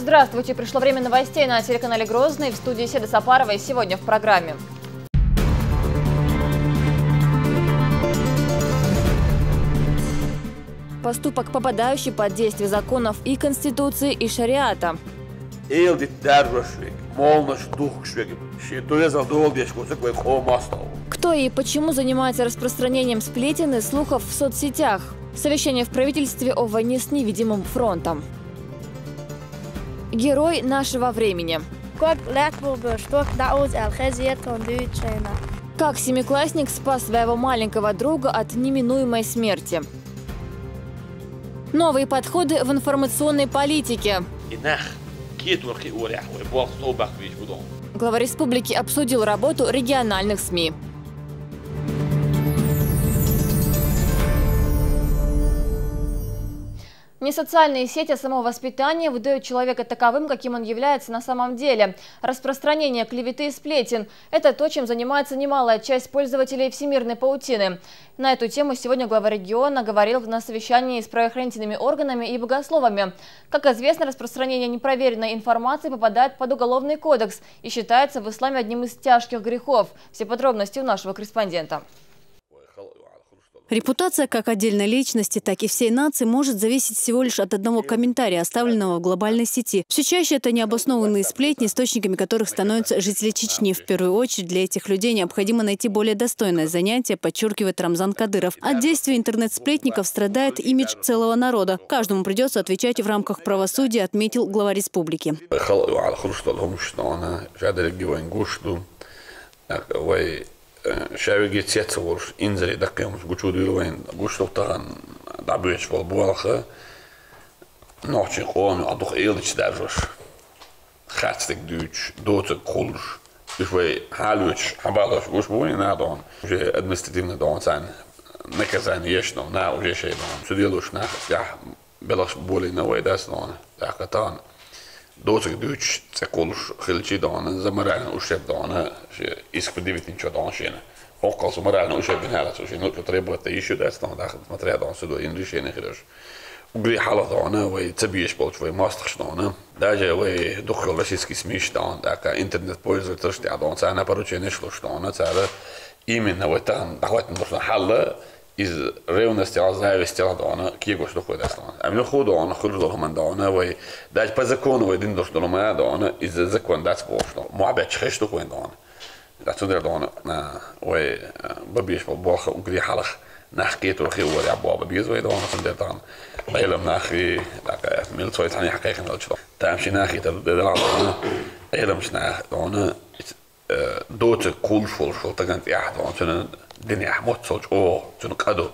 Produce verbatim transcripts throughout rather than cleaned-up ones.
Здравствуйте! Пришло время новостей на телеканале «Грозный». В студии Седа Сапарова. И сегодня в программе: поступок, попадающий под действие законов и Конституции, и шариата. Эладита даржош верг, молланаш духкуш верг, шен доазол доладеш вола саг вай къоман моастагӀа ва. Кто и почему занимается распространением сплетен и слухов в соцсетях? Совещание в правительстве о войне с невидимым фронтом. Герой нашего времени. Ког лаьтта бохабеш, ток дӀаоза аьлла, хеза еза тхона дуьйцучарна. Как семиклассник спас своего маленького друга от неминуемой смерти? Новые подходы в информационной политике. И нах кеторах кхиорехь вай болх совбаккха везаш ба доху. Глава республики обсудил работу региональных СМИ. Не социальные сети, а само воспитание выдают человека таковым, каким он является на самом деле. Распространение клеветы и сплетен — это то, чем занимается немалая часть пользователей всемирной паутины. На эту тему сегодня глава региона говорил на совещании с правоохранительными органами и богословами. Как известно, распространение непроверенной информации попадает под Уголовный кодекс и считается в исламе одним из тяжких грехов. Все подробности у нашего корреспондента. Репутация как отдельной личности, так и всей нации может зависеть всего лишь от одного комментария, оставленного в глобальной сети. Все чаще это необоснованные сплетни, источниками которых становятся жители Чечни. В первую очередь для этих людей необходимо найти более достойное занятие, подчеркивает Рамзан Кадыров. От действий интернет-сплетников страдает имидж целого народа. Каждому придется отвечать в рамках правосудия, отметил глава республики. Халкъ юкъахь луш долу хӀуманаш, шадерриге вайна гуш ду. Вай, э, ша верриге цец а волуш, инзаре даккхий хӀуманаш гучудийла вайна, гуш ду тахана дӀабоьдуш болу болх. Нохчийн къоман юкъахь дукха эладитанаш даржош, харцдерг дуьйцуш, доцург кхуллуш, уьш вай хьалавоьдуш, хьабалош гуш бу вайна нах дохьуна. Уже административни дохьуна царна наказание еш дохьуна, уже шайн дохьуна. Цу делошна тӀехь белхаш болийна вай дас дохьуна. ТӀаккха тахана доцург дуьйцуш цӀе кхуллуш хилчий дохьуна, за моральный ущерб дохьуна, шен иск предъявить йича дохьуна шена. Оккхал цу моральный ущерб бина аьлла, цу шена лучу требовать дан йиш ю дац дохьуна, тӀаккха смотря дохьуна, судо йина решение хир йолуш. Уггаре хьалха дохьуна, вай ца безаш болчу вай мостагӀчу дохьуна, даже вай дукха йолу российский СМИ-ш дохьуна, тӀаккха интернет-пользовательш тӀехь дохьуна, царна порученеш луш дохьуна, цара именно вай тахана дӀахӀоттина болчу хьал, иза ревность ялахь, зависть ялахь дохьуна, кегош ду-кх вай дас дохьуна. Амма юха дохьуна, хуьлуш долу хӀуманна дохьуна, вай даже по закону вай дина долуш долу хӀума дохьуна, иза закон дац бохуш дохьуна, мохь бетташ хезаш ду-кх вайна дохьуна. Ткъа цундела дохьуна, а, вай, а, бан безаш болу болх уггаре хьалха нах кхетарх а, варехь боху бан беза вай дохьуна, цундела тахана Ӏелам нах а, тӀаккха милица вай цхьаьна кхайкхина велча дохьуна. Тамашийна хетар ду делахь дохьуна, Ӏеламчу наха дохьуна, э, доцург кхуллуш волуш волу стагана тӀехь дохьуна, цуьнан динехь моццал чӀогӀа цуьнан къа ду.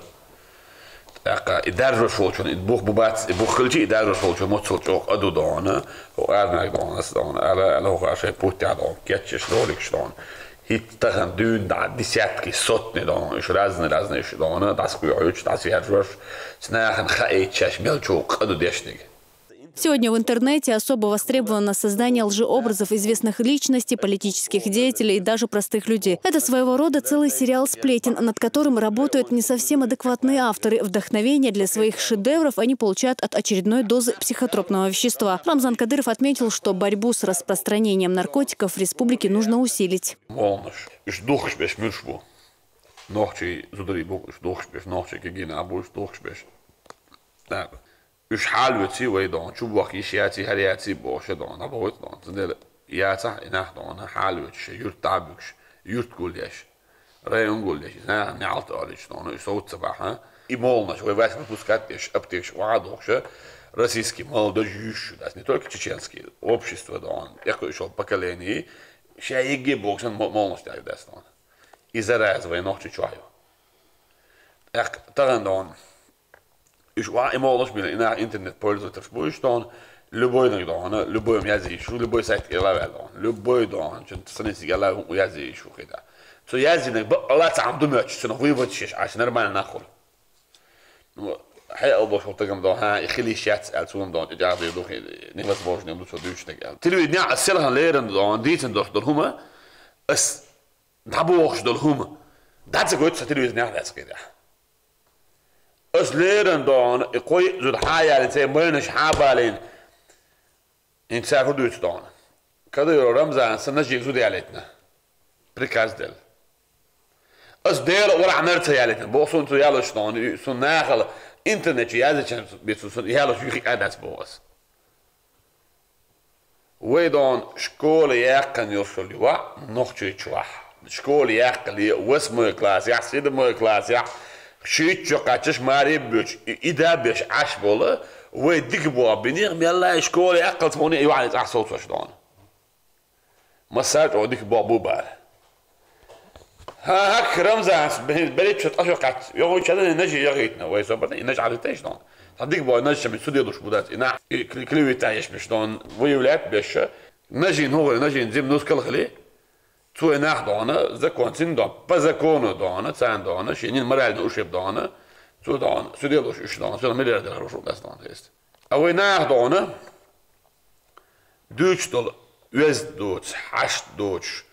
ТӀаккха и даржош волчун, и бух бу бац, и бух хилча, и даржош волчун моццал чӀогӀа къа ду дохьуна, хӀокху арнайга дохьуна, аса дохьуна, ала, ала хӀокху шайн путтехь дохьуна, кечъеш, роликаш дохьуна. ХӀинца тахана дуьйна дӀа десятки, сотни дохьуна, уьш разный-разный уьш дохьуна, дӀасакхоьхьуьйтуш, дӀасаяржош, цу нахана хаийта шаьш мел чӀогӀа къа ду дешниг. Сегодня в интернете особо востребовано создание лжеобразов известных личностей, политических деятелей и даже простых людей. Это своего рода целый сериал сплетен, над которым работают не совсем адекватные авторы. Вдохновение для своих шедевров они получают от очередной дозы психотропного вещества. Рамзан Кадыров отметил, что борьбу с распространением наркотиков в республике нужно усилить. Молланаш, уьш духкуш берш муьлш бу? Нохчийн зударий бу-кх уьш духкуш берш, нохчийн кегий нах бу уьш духкуш берш. Да. Уьш хьалавоьций вай дохьуна, чубохка йиш яций, хӀара яций бохуш дохьуна, дӀабахуьйту дохьуна. Цундела яцахь и нах дохьуна, хьалавоьцуш, юрт дӀа а буьгуш, юрт гулъеш, район гулъеш, иза нахана неӀалт а олуьйтуш дохьуна, уьш совццабахь, а? И молланаш, вай вас выпускать деш, аптекаш охьа а дохуш, российский молодёжь юьйш ю дац, не только чеченский, общество дохьуна, тӀекхуьуш йолу поколение, ша йигге боху санна мо-, молланаш тӀехь ю дац дохьуна. И зараза вай нохчий чохь ю. ТӀаккха тахана дохьуна, уьш охьа и молланаш бина, и нах интернет-пользовательш бу уьш дохьуна, любой наг дохьуна, любой ма язъе йиш ю, любой сайт тӀера ваьлла дохьуна, любой дохьуна, цуьнан страницаге лай хӀума язъе йиш ю хета. Цо язйинарг бакъалла цхьа хӀума ду моьттуш, цунах вывод еш Ӏаш, нормально нах хуьлу. Ну, хьекъал болуш волу стагана дохьуна, хӀа, и хила йиш яц аьлла, цунна дохьуна, тӀечӀагӀдийр ду, хи-, невозможно ду цо дуьйцуш дерг аьлла. Телевиденехь ас селхана леррина дохьуна, дийцина долуш долу хӀума, ас дӀабохуш долу хӀума дӀа ца гойту сан телевизорехь, дац кхидехь. Ас леррина дохьуна, и кхо-йиъ зуда хьа а ялийна, церан майнаш хьа а балийна, ХӀинца хӀу дуьйцу дона? Кадыров Рамзана сан нажига зуда ялийтина. Приказ делла. Ас Дела варахь нарца ялийтина. Бо сун цу ялаш дона, сун нахала интернет чу язычан бицу сун ялаш юхи кадац бо ас. Вай дона школа яьккхана йолуш йола юа нохчий чу вахь. Школа яьккхале, восьмой класс яхь, седьмой класс яхь, шийтта чу кхаччаш маре бечу, и, и да беш Ӏаш бола, вай дика боху бинех, меллай школа яьккхалц муни и вахьа цӀахь совцош дона. Массар чӀогӀа дика боху бу бара. ХӀан, хӀакх Рамзанс бе-, бериччо тӀашо кхаьчча, йохуй чадане нажи яхийтина, вай собарна, и наж хьалийтайш дона. Сан дика боху нажи чами цу делуш бу дац, и нах, и кли-, клевета еш беш дона, выявлять беш, нажин хӀугӀур, нажин зим нускал хили, цу и нах дона, закон цин дона, по закону дона, цан дона, шинин морально ушиб дона, цу дона, цу делуш уьш дона, цу миллиардер хорошо дац дона, то есть. А вай нах дона, дуьйцуш долу оьзда доцу, хьашт доцуш,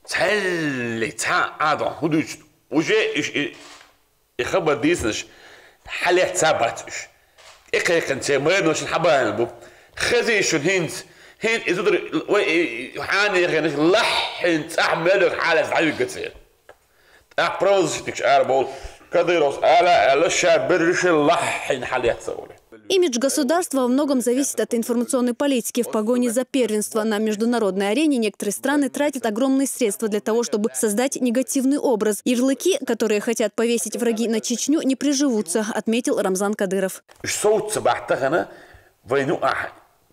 цхьаьлли цхьа а дона, хӀун дуьйцуш, уже иш и, и хабар дийцинарш хьалец ца бац уьш. ТӀекхайкхина церан майрано шина хьабаьлла бу. Хезий шуна хӀинца, хӀинца и зударий вай и, и хьанехенаш лахьхьин цӀахь меллиг хьалаца дӀавигга церан. ТӀаккха правозащитникаш арабовлу, Кадыровс ала а аьлла, ша берриш лахьхьина хьалаьцна олий. Имидж государства во многом зависит от информационной политики. В погоне за первенство на международной арене некоторые страны тратят огромные средства для того, чтобы создать негативный образ. Ярлыки, которые хотят повесить враги на Чечню, не приживутся, отметил Рамзан Кадыров. Уьш совца бахьа тахана вайна юкъахь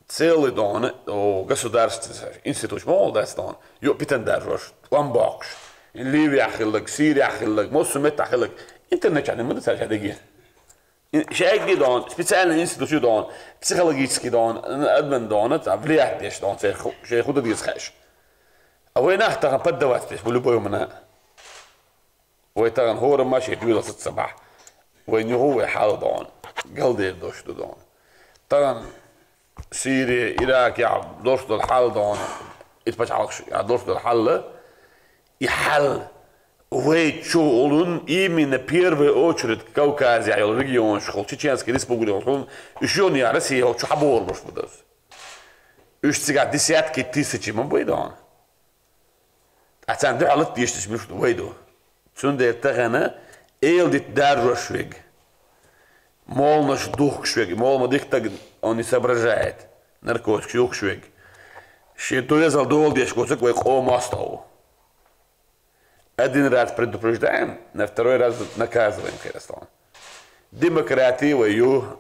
целый дона, о, государственный институт ма вол дац дона, юкъа питан даржош, тӀом боккхуш, Ливехь хилларг, Сирехь хилларг, массо а меттехь хилларг, интернет чохь ма ду цара ша дегира. Шайгахь дона, специальный институт ю дона, психологический дона, админ дона, цхьа влиять деш дона, церан ху-, шайн худа деза хаьаш. А вай нах тахана поддаваться деш бу любой хӀумана. Вай тахана хӀорамма шен доьзал саца ца бахь. Вай юха вай хьал дона, галдер дош ду дона. Тахана Сири, Ирак яхь долуш долу хьал дона, ит пачхьалкхаш яхь долуш долу хьал, и хьал вай чу улун, именно первый очередь Кавказехь йолу регионаш хул, Чеченский республика хул, уьш йолу я Россия хул чу хьаболуш бу даза. Уьш цигахь десятки тысячи ма буй дона. Ткъа царна дуьхьал латта дезаш муьлш ду вай ду. Цундела тахана эладита даржош вега. Молнаш духкуш вега, молма дика таг он не соображает. Наркотикаш юхкуш вега. Шен доьзал дола деш гоцург вай къоман остагӀа ву. Один раз предупреждаем, на второй раз наказываем, кхерастон. Демократи вай ю,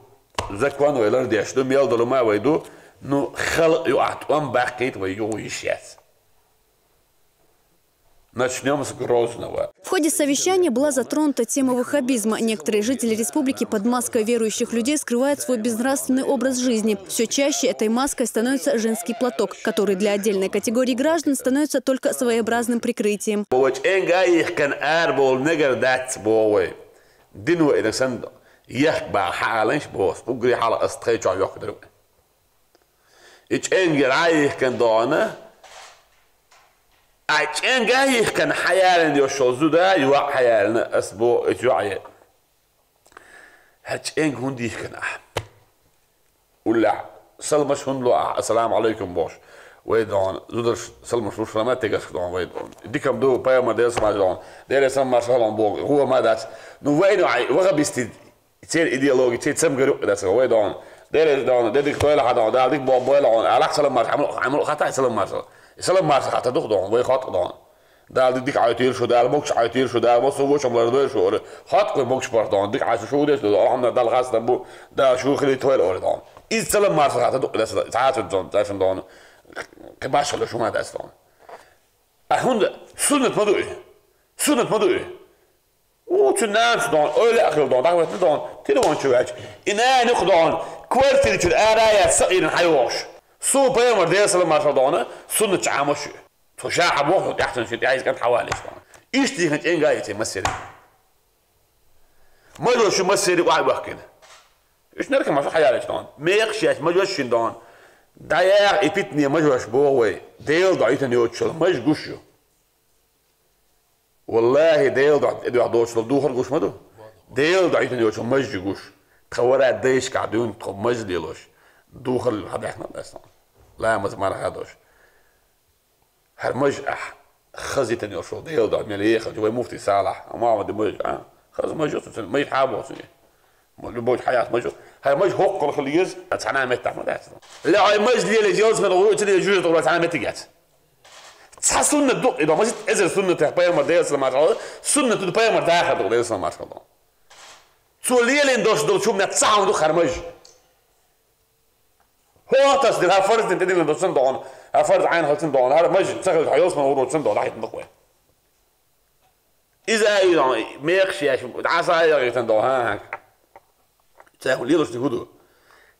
закон вай лардеш ду, мел долу ма вай ду, ну, халкъ ю ахь тӀом баккхийта вай ю йиш яц. Начнём с Грозного. В ходе совещания была затронута тема ваххабизма. Некоторые жители республики под маской верующих людей скрывают свой безнравственный образ жизни. Все чаще этой маской становится женский платок, который для отдельной категории граждан становится только своеобразным прикрытием. Бо вай чӀенга а йихкан арабовла негар дац бо вай. Дин вай нагсан яхк баха хьааланш бос. Угри хьала ас тхай чохь йохкадар вай. И чӀенгера Ӏа йихкан дона, а чӀенга а йихкан хьаялан йо шо зуда, юа хьаялна ас бо, и юа е. Хьа чӀенга хӀунда йихкан ахь? Уллехь, салмаш хӀунда ло ахь, ассаламу алайкум бохуш. Вай дона, зударш салмаш луш хӀама тегаш дона вай дона. Дикам ду, пайхамар Делан салмаш дона. Делан салмаш халон боху, гӀо ма дац. Ну вай ну ай, ваха бисти. Церан идеологи, церан цамгар юкъа дацара вай дона. Дерриг дона, дерриг тойла хьан дона, Дала дика боху бойла хьона. Аллах салам марша, хьамал, хьамал хата салам марша. Салам марша хата дух дона, вай хатка дона. Дала дика Ӏайтийла шу, Дала могуш Ӏайтийла шу, Дала массо вочам лардойла шу, ора. Хатка вай могуш парх дона, дика Ӏайса шу деш дона, алхьамда Дала хастам бу, Дала шу хили тойла ора дона. Из салам марша хата дух дацара, цхьа цун дона, цхьа шун дона. Кхи башхала шу ма дац дона. А хӀунда суннат ма ду и? Суннат ма ду и? У, цу нанас дон, ойла а хила дон, дӀахӀоьттина дон, телефон чу ваьлча. И нана юкъа дон, квартира чуьра ара а яц, сакъийран хьайогӀуш. Суна пайхамар Делан салам маршал дона, суннат чу Ӏамош ю. Цо ша хьан боху, тӀаьхьа шен тӀаьхьа иза кӀант хьавалийча дона. Иштта дихина чӀенга а яций массерий. Мажош ю массерий охьа а ваьккхина. Уьш наркомаш хьаялийча дона. Мекхаш яц мажош шин дона. ДӀаяха и питане мажош боху вай. Делан дуьхьа йитина йоцуш йолу маж гуш ю. Валлахи, Делан дуьхьа тӀедуьхьа доцуш долу духар гуш ма ду. Делан дуьхьа йитина йоцу мажжи гуш. Тхан вара дайшкахь дуьйна тхо мажа лелош. Духар хьадаьхна аса. Ламаз марха дош. ХӀара маж ахь хазитан йолуш ву Делан дуьхьа мел ехалча, вай муфтий Салахь, Мухьаммад маж, а? Хаза маж ю цуьнан, маж хьабо цуьнан. Ма любой хьаят маж ю. ХӀара маж хӀоккхул хила еза, а цхьана меттахь ма дац. Ле хьай маж лелийча, ялсамана гӀур ца лелийча, жужа тӀе цхьана меттиг яц. Цхьа суннат ду, и до мажит эзар суннатех пайхамар Делан салам маршалла, суннат ду пайхамар дахар ду Делан салам маршалла. Цо лелийна долуш долчу хӀуманах цхьа хӀума ду хӀара маж. ХӀокху тасдина, хӀара фарз дина тӀедиллина долчун догӀун, хӀара фарз Ӏайн хилчун догӀун, хӀара маж ца хилча, хьо ялсамана гӀур волчун догӀун, дӀахӀиттина ду-кх вай. Иза а ю, мекхаш еш, дӀаса а яхийтина догӀун, хӀан-хӀа. Цхьа хӀума лелош дерг хӀун ду?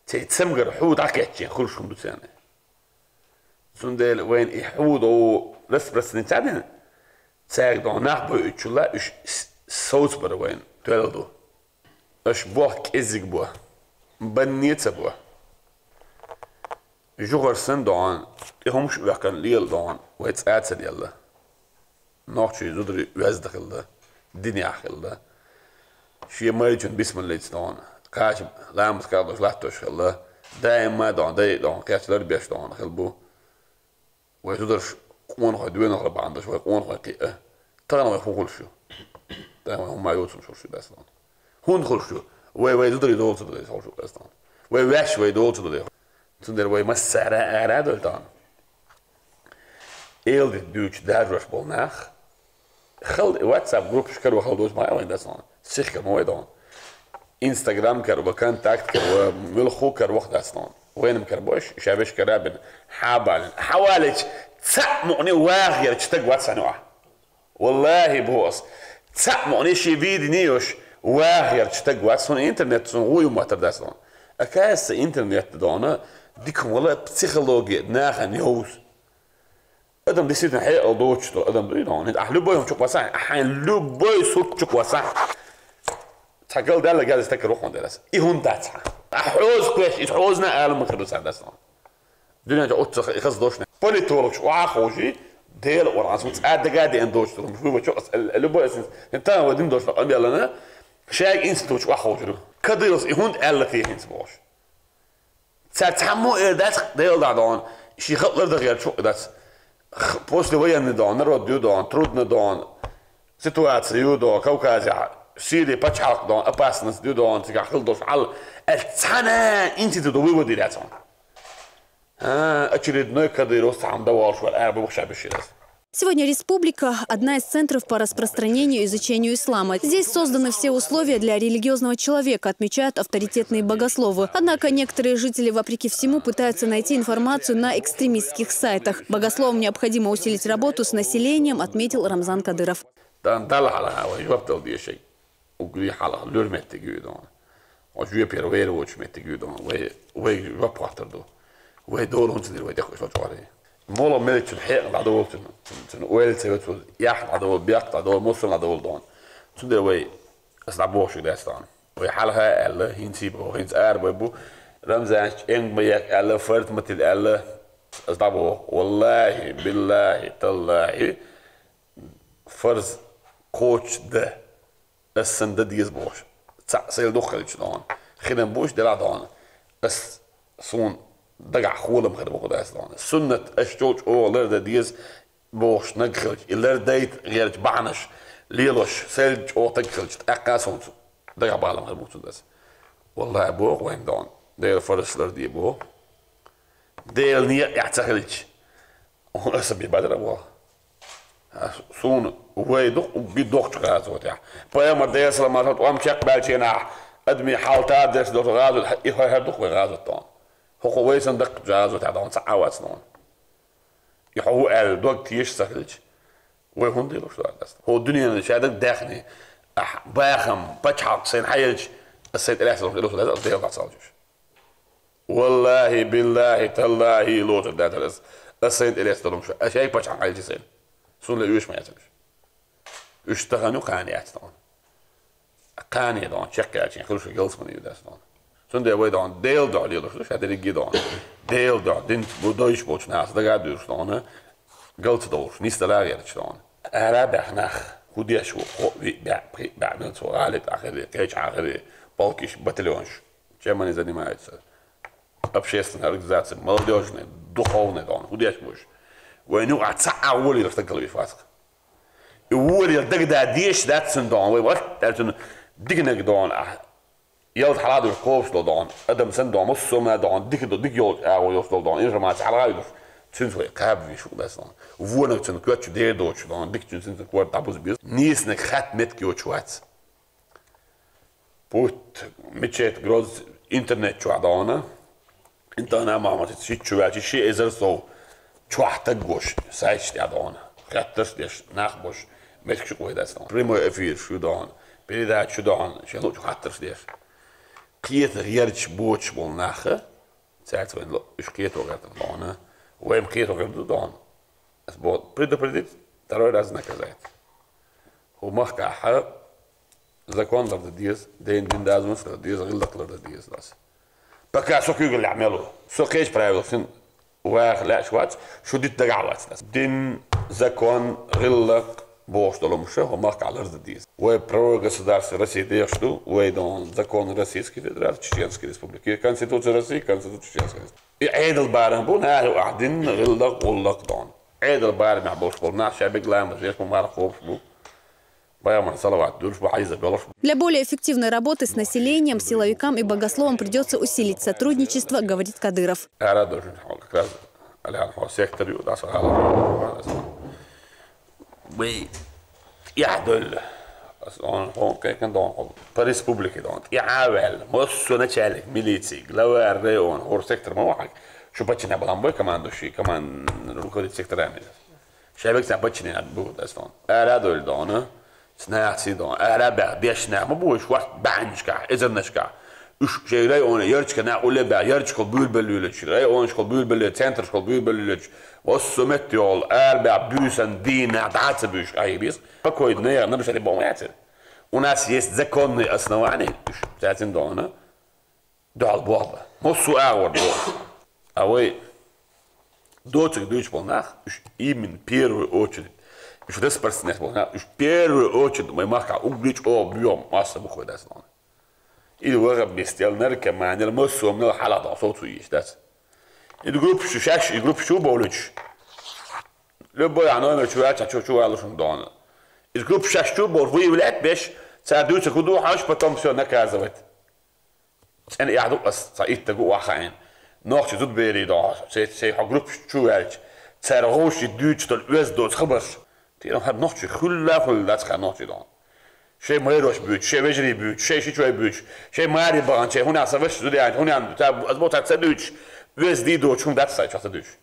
Церан цамгар хьу дӀакхаьччина хуьлуш хӀума ду царна. Цундела вайна и хьу до распространить ца дина, цаьрга догӀун нах бойучул а уьш с-, совцабар вайна тоьлла ду. Аша боху кӀеззиг бо, банне а ца бо. Жухар санна догӀун, тӀе хӀумаш а оьхкина лела догӀун, вай цӀа а ца делла. Нохчий зударий оьзда хилла, динехь хилла. Шен майрачун бисмиллица догӀун, кхача ламаз кхаллаш латтош хилла, даима а догӀун, дай а догӀун, кхеча лар беш догӀун хилла бу. Вай зударш къонахой доьналхара бахьана долуш, вай къонахой кхиъа. Тахана вай хӀун хуьлуш ю? Тахана вай хӀумма йоцурш хуьлуш ю, Дастаган. ХӀунда хуьлуш ю? Вай, вай зударий дола ца до деза хуьлуш ю, Дастаган. Вай ваьш вай дола ца до деза. Цундела вай массара а ара а дойла тахана. Эладита дуьйцуш даржош болу нах, хала WhatsApp группаш каро хала доцу ма вайн, Дастаган. Сихка ма вай догӀун. Instagram каро, ВКонтакт каро, муьлхха каро ваха дац нуна. Вайна-м карабо аша, ша вешан кара а бина, хьа а балийна. Хьа валийча, цхьаъ мукъане ваха ярча стаг вац хьан юкъахь. Валлахи, боху ас, цхьаъ мукъане шен видене йолуш ваха ярча стаг вац, хӀунда интернет цунна гӀо ю моттар дац нуна. Оказывается, интернет догӀун дика хӀума вала психология нахана йовза. Адам действительно хьекъал доцуш долу адам дуй, но ахь любой хӀума чу кхоссахь, ахь хьайн любой сурт чу кхоссахь, цхьа галдаьлла газа стаг карахь хьуна дерас. И хӀунда дац хьан? Ахь хьоза кхоьссича, иза хьозана ала ма хир ду цхьа дас. Дуьнен чохь оццах и хаза дош не. Политологаш охьа а ховший, Делан Къуръан, цунна цкъа а дага а деана доцуш долу, любой чу, любой ас, тахана вай дина дош къамелана, шайга институт чу охьа ховшур ду. Кадыровс и хӀунда аьлла те хӀинца бохуш? Цара цхьаммо а эр дац, Делан дуьхьа догӀун, шен халкъ лардахъярчу а дац. Х-, послевоенный догӀун, народ ю догӀун, трудно догӀун, ситуация ю догӀун, Кавказехь, Сирия пачхьалкх догӀун, опасность ю догӀун, цигахь хила долуш хьал, аьлла цхьана а институт вывод дийр яц хьуна. А, очередной Кадыровс цхьа хӀума дан волуш вара, ара бу бахша бешира. Сегодня республика — одна из центров по распространению и изучению ислама. Здесь созданы все условия для религиозного человека, отмечают авторитетные богословы. Однако некоторые жители, вопреки всему, пытаются найти информацию на экстремистских сайтах. Богословам необходимо усилить работу с населением, отметил Рамзан Кадыров. Дан дала хьалха вай жоп дала дешай. Угрий хьалха луьра меттиг ю и догӀун. Хьо жоьпера вайра воцуш меттиг ю догӀун. Вай, вай жоп хӀоттар ду. Вай долу хӀунца дира вай тӀекхуьуш чӀогӀарий. Моло мелчун хьекъа дӀадолу цуьнан. Цуьнан ойла ца вецу, яхь дӀадолу, бехк дӀадолу, муссар дӀадолу догӀун. Цундела вай аса дӀабохуш дац догӀун. Вай хьалха а аьлла, хӀинца а боху, хӀинца ара бай бу. Рамзанча чӀенг ма ехка аьлла, фард ма тилла аьлла, аса дӀабоху. Валлахи, биллахи, таллахи, фарз кхочуш дан. Ас сан дан деза бохуш. Цхьаъ сайла дукха хилча догӀун. Хинан бу уьш делахь догӀун. Ас суна дагахь холам хир бу хӀудаца догӀун. Суннат ас чӀогӀа чӀогӀа лардан деза бохуш наг хилча, и лардайта гӀертачу бахьанаш лелош, сайла чӀогӀа таг хилча, тӀаккха а суна цу дагахь балам хир бу цундаз. Валлахи, боху вайн догӀун. Делан фарзаш ларде боху. Делан некъ тӀехь ца хилча. Аса бен бадара боху. Суна вай ду угги дохучу гӀазотехь. Пайхамар Делан салам маршалла тӀом чекхбаьллачу хенахь, адамийн хьал тардеш долчу гӀазот, и хӀара ду-кх вай гӀазот догӀун. ХӀокху вай санна даккхачу гӀазотехь догӀун цхьа а вац догӀун. И хьо хӀун аьлла дог теша ца хилча, вай хӀунда луш ду аса? ХӀо дуьненан ша даг даьхни, ахь бахам, пачхьалкх сайна хьаелча, аса сайн тӀелаьцна луш ду, аса Делан дӀа ца лучуш. Валлахи, биллахи, таллахи, лоцур дацара ас. Ас сайна тӀелаьцна долу хӀума шу. Ас шайга пачхьалкх хьаьлча сайна. Суна ле уьш ма яцара уьш. Уьш тахана ю, кхана яц тахана. Кхане догӀун, чекхъяьлча, хила шу галсамане ю дац догӀун. Цундела вай догӀун, Делан дуьхьа лелош ду, ша дерриге а догӀун. Делан дуьхьа, дин бу дойуш болчу нахаца дага а дуьйлуш догӀун. Гал ца довлуш, нийса дала а гӀерташ догӀун. Ара а баьхна нах, хӀун деш ву, кхоъ, виъ баьӀ, пхиъ баьӀ, мила цо гӀалин тӀе хир, кхечахьа хир, полкиш, батальонаш. Чем они занимаются? Общественная организация, молодёжная, Духовный дона, хӀу деш буш. Вай ну а ца а волира стаг калвиш васк. И волира дагда деш датсун дона, вай варт датсун дигнаг дона. Ялт хьаладуш кхобуш дол дон, адам сан дон, муссума дон, дика до, дика йолчу агӀо йолуш дол дон, информация хьалагӀа йолуш, цуьнца вай кхаба виш ву дас дон. Вонаг цуьнан коьртачу дер доцуш дон, дика цуьнан цуьнца корта дӀабуза беза. Нийсанаг хатта меттиг йоцуш вац. Путь, мечеть, гроз, интернет чохь дона. Интернет Махмуд шиъ чу ваьлча, ши эзар сов чохь таг гош, сайташ тӀе дона. Хаттарш деш, нах бош, меттиг шу къой дас дона. Прямой эфир шу дона, передача шу дона, шен лучу хаттарш деш. Кхета гӀерташ боцуш болу нах, цаьрца вайн ло-, уьш кхето гӀертар дона. Вайн кхето гӀерта ду дона. Ас бо-, предупредить, второй раз наказать. ХӀу махкахьа закон лардан деза, ден дин дазамаш лардан деза, гӀиллакх лардан деза дас. Пока со куьйгаллехь мел ву. Со кхечу правилах син ваха лаьаш вац, шу дита дагахь вац дас. Дин, закон, гӀиллакх бохуш долу ша хӀу махкахь лардан деза. Вай правовой государство Россия дехаш ду, вай дон закон Российской Федерации, Чеченской Республики, Конституция России, Конституция Чеченской Республики. И Ӏедал барам бу, нахьа ахь дин, гӀиллакх, гӀуллакх дон. Ӏедал барамехь болуш болу нах ша бег ламаз еш, ма марха хобуш бу. Пайхамар салават дуьллуш бу, хьайза белуш бу. Для более эффективной работы с населением силовикам и богословам придётся усилить сотрудничество, говорит Кадыров. Ара должен как раз Алян хо сектор ю, дас хала. Бай, я доль. Ас он хо кайкан дон хо. По республике дон. Я авел. Мосо начальник милиции, глава района, хор сектор ма вахак. Шу пачина балам бой командующий, команд руководитель сектора милиции. Шайбек ца подчинение надо было дас дон. Ара доль дона. Снах си дон. Ара бя, бешнах. Ма буш варт банчка, эзернашка. Уьш шей района ярчка на уле бя, ярчка буьлбелюлеч. Районшка буьлбеле, центршка буьлбелюлеч. Воссу мет йол, ар бя бюсан дина, даца бюш айрис. Спокойно, я, нам шари бом яцер. У нас есть законные основания. Уьш, цацин дона. Дал бохба. Мосу агӀор боху. А вай доцург дуьйцуш болу нах, уьш именно первую очередь. Уьш распорсинех болу нах, уьш первую очередь, май махка угрич о бьем, масса бухой дас нон. Или вагаб местел, наркоманел, мосу мел хьала дал, соцу йиш дас. Или группа шу шаш, и группа шу болуч. Любой а номер чу ваьлча, чу, чу ваьлушун дона. Из группа шаш чу бол, выявлять беш, ца дуьйцург ху ду, хьаш потом всё наказывать. ЦӀена эхь ду ас, цхьа иттагу охьахаийна. Нохчи зудберий дохьо, цей, цей хьо группаш чу ваьлча, цара гӀовши дуьйцуш долу оьзда доцу хабарш. Тера хьара нохчи хуьлла, хуьлла дац хьара нохчи дохьо. Шей майрош буьйцу, шей вежарий буьйцу, шей шичой буьйцу, шей мари бахана, шей хӀуна сан ваша зудяйна, хӀуна ца, аз бо ца, ца дуьйцуш, оьзда дий доцу хӀума дац сан чохь ца дуьйцуш.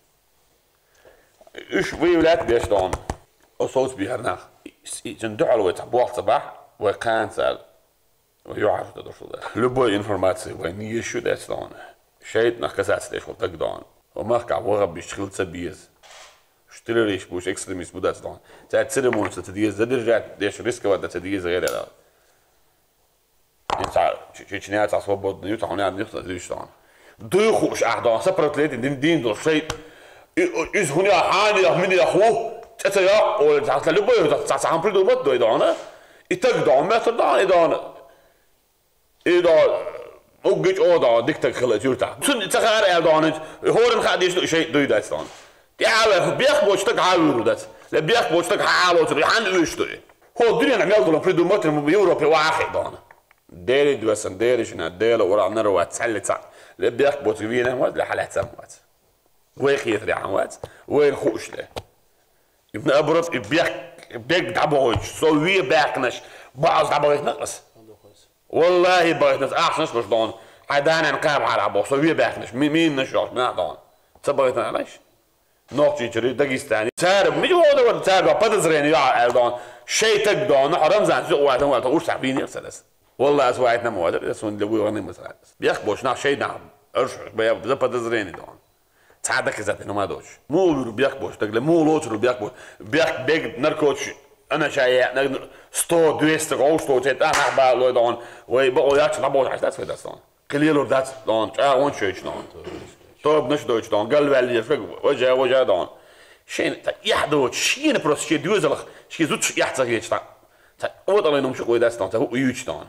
Уьш выявлять беш дохьо. О соц бихьар нах. И, и, цун дуьхьал вай цхьа боху ца бахь, вай кхана цара. Юхьаш дан дошла. Любой информация вайн еш ю дац дона. ШайтӀанах касаться деш вол таг дона. Ва махкахь ваха биш хила ца беза. Штирариш буш экстремист бу дац дона. Цаьрца церемониш ца деза, задержать деш, рисковать ца деза гӀера дала. И ца, Че-, Чечня ца свободный ю, ца хьуна нюхса зуьйш дона. Дуй хууш ахь дона, сопротивление дин, дин дол шайтӀа. И, и, из хӀуна хьанех, минех ву, цӀе ца йоккху, оле, ца, ца любой, ца, ца, ца хьан придумать дой дона. И таг дона, меттар дона, и дона. И дона, угги чӀо дона, дика таг хила юьртахь. Цун ца хаар аьлла дона, хӀоран хаа деш ду, шайтӀа дуй дац дона. ТӀаьхьа ваьху, бехк боцу таг хьан вуьйр дац. Ле бехк боцу таг хьан алоцур, хьан уьш дуй. ХӀо дуьненахь мел долу придумать Европе вахе дона. Дери доьсан, дери шина, Дела ура, нарва, цалли ца. Ле бехк боцу вийна вац, ле хьалаьцам вац. Вай хетарехьа вац, вайна хууш ле. И наоборот, и бег, бег дӀабохуьйтуш, со ве баьхкинаш, база дӀабахийтина ас. Валлахи, бахийтина ас, ахчанаш луш дона. Хьай данан кхаба хьара боху, со ве баьхкинаш, ми-, миннаш йохуш, нах дона. Ца бахийтина алаш? Нохчийчуьра, Дагестане. Цара, мича вогӀу вара, цара подозрение йохьа аьлла дона. Шей таг дона, хьо Рамзан, зу ватан, ватан, уж сахь вийна ца дас. Валлахи, ас вайтина ма ватар, ас ван для вуй ванна ма сахь дас. Бех бош нах шей нах, арш, бая, за подозрение дона. Цхьа доказательно ма доцуш. Муха вуьру бехк боцу, таг ле, муха лоцуру бехк боцу. Бехк бег наркотикаш, ана шая, наг сто, двести гӀовш тоцу, тӀа нах бала лой дохьун. Вай бакъо яц, наболу хьаш дац вай дац дохьун. Кхин лелур дац дохьун, чӀагӀонаш йойтуш дохьун. Тобанаш дойтуш дохьун, галваьлла еш вай, важа, важа дохьун. Шен, тӀа эхь доцу, шена просто шен доьзалах, шен зудчух эхь ца хеташ, тӀа. Цхьа оталай нум шу къой дац дохьун, цхьа хӀу юьйцуш дохьун.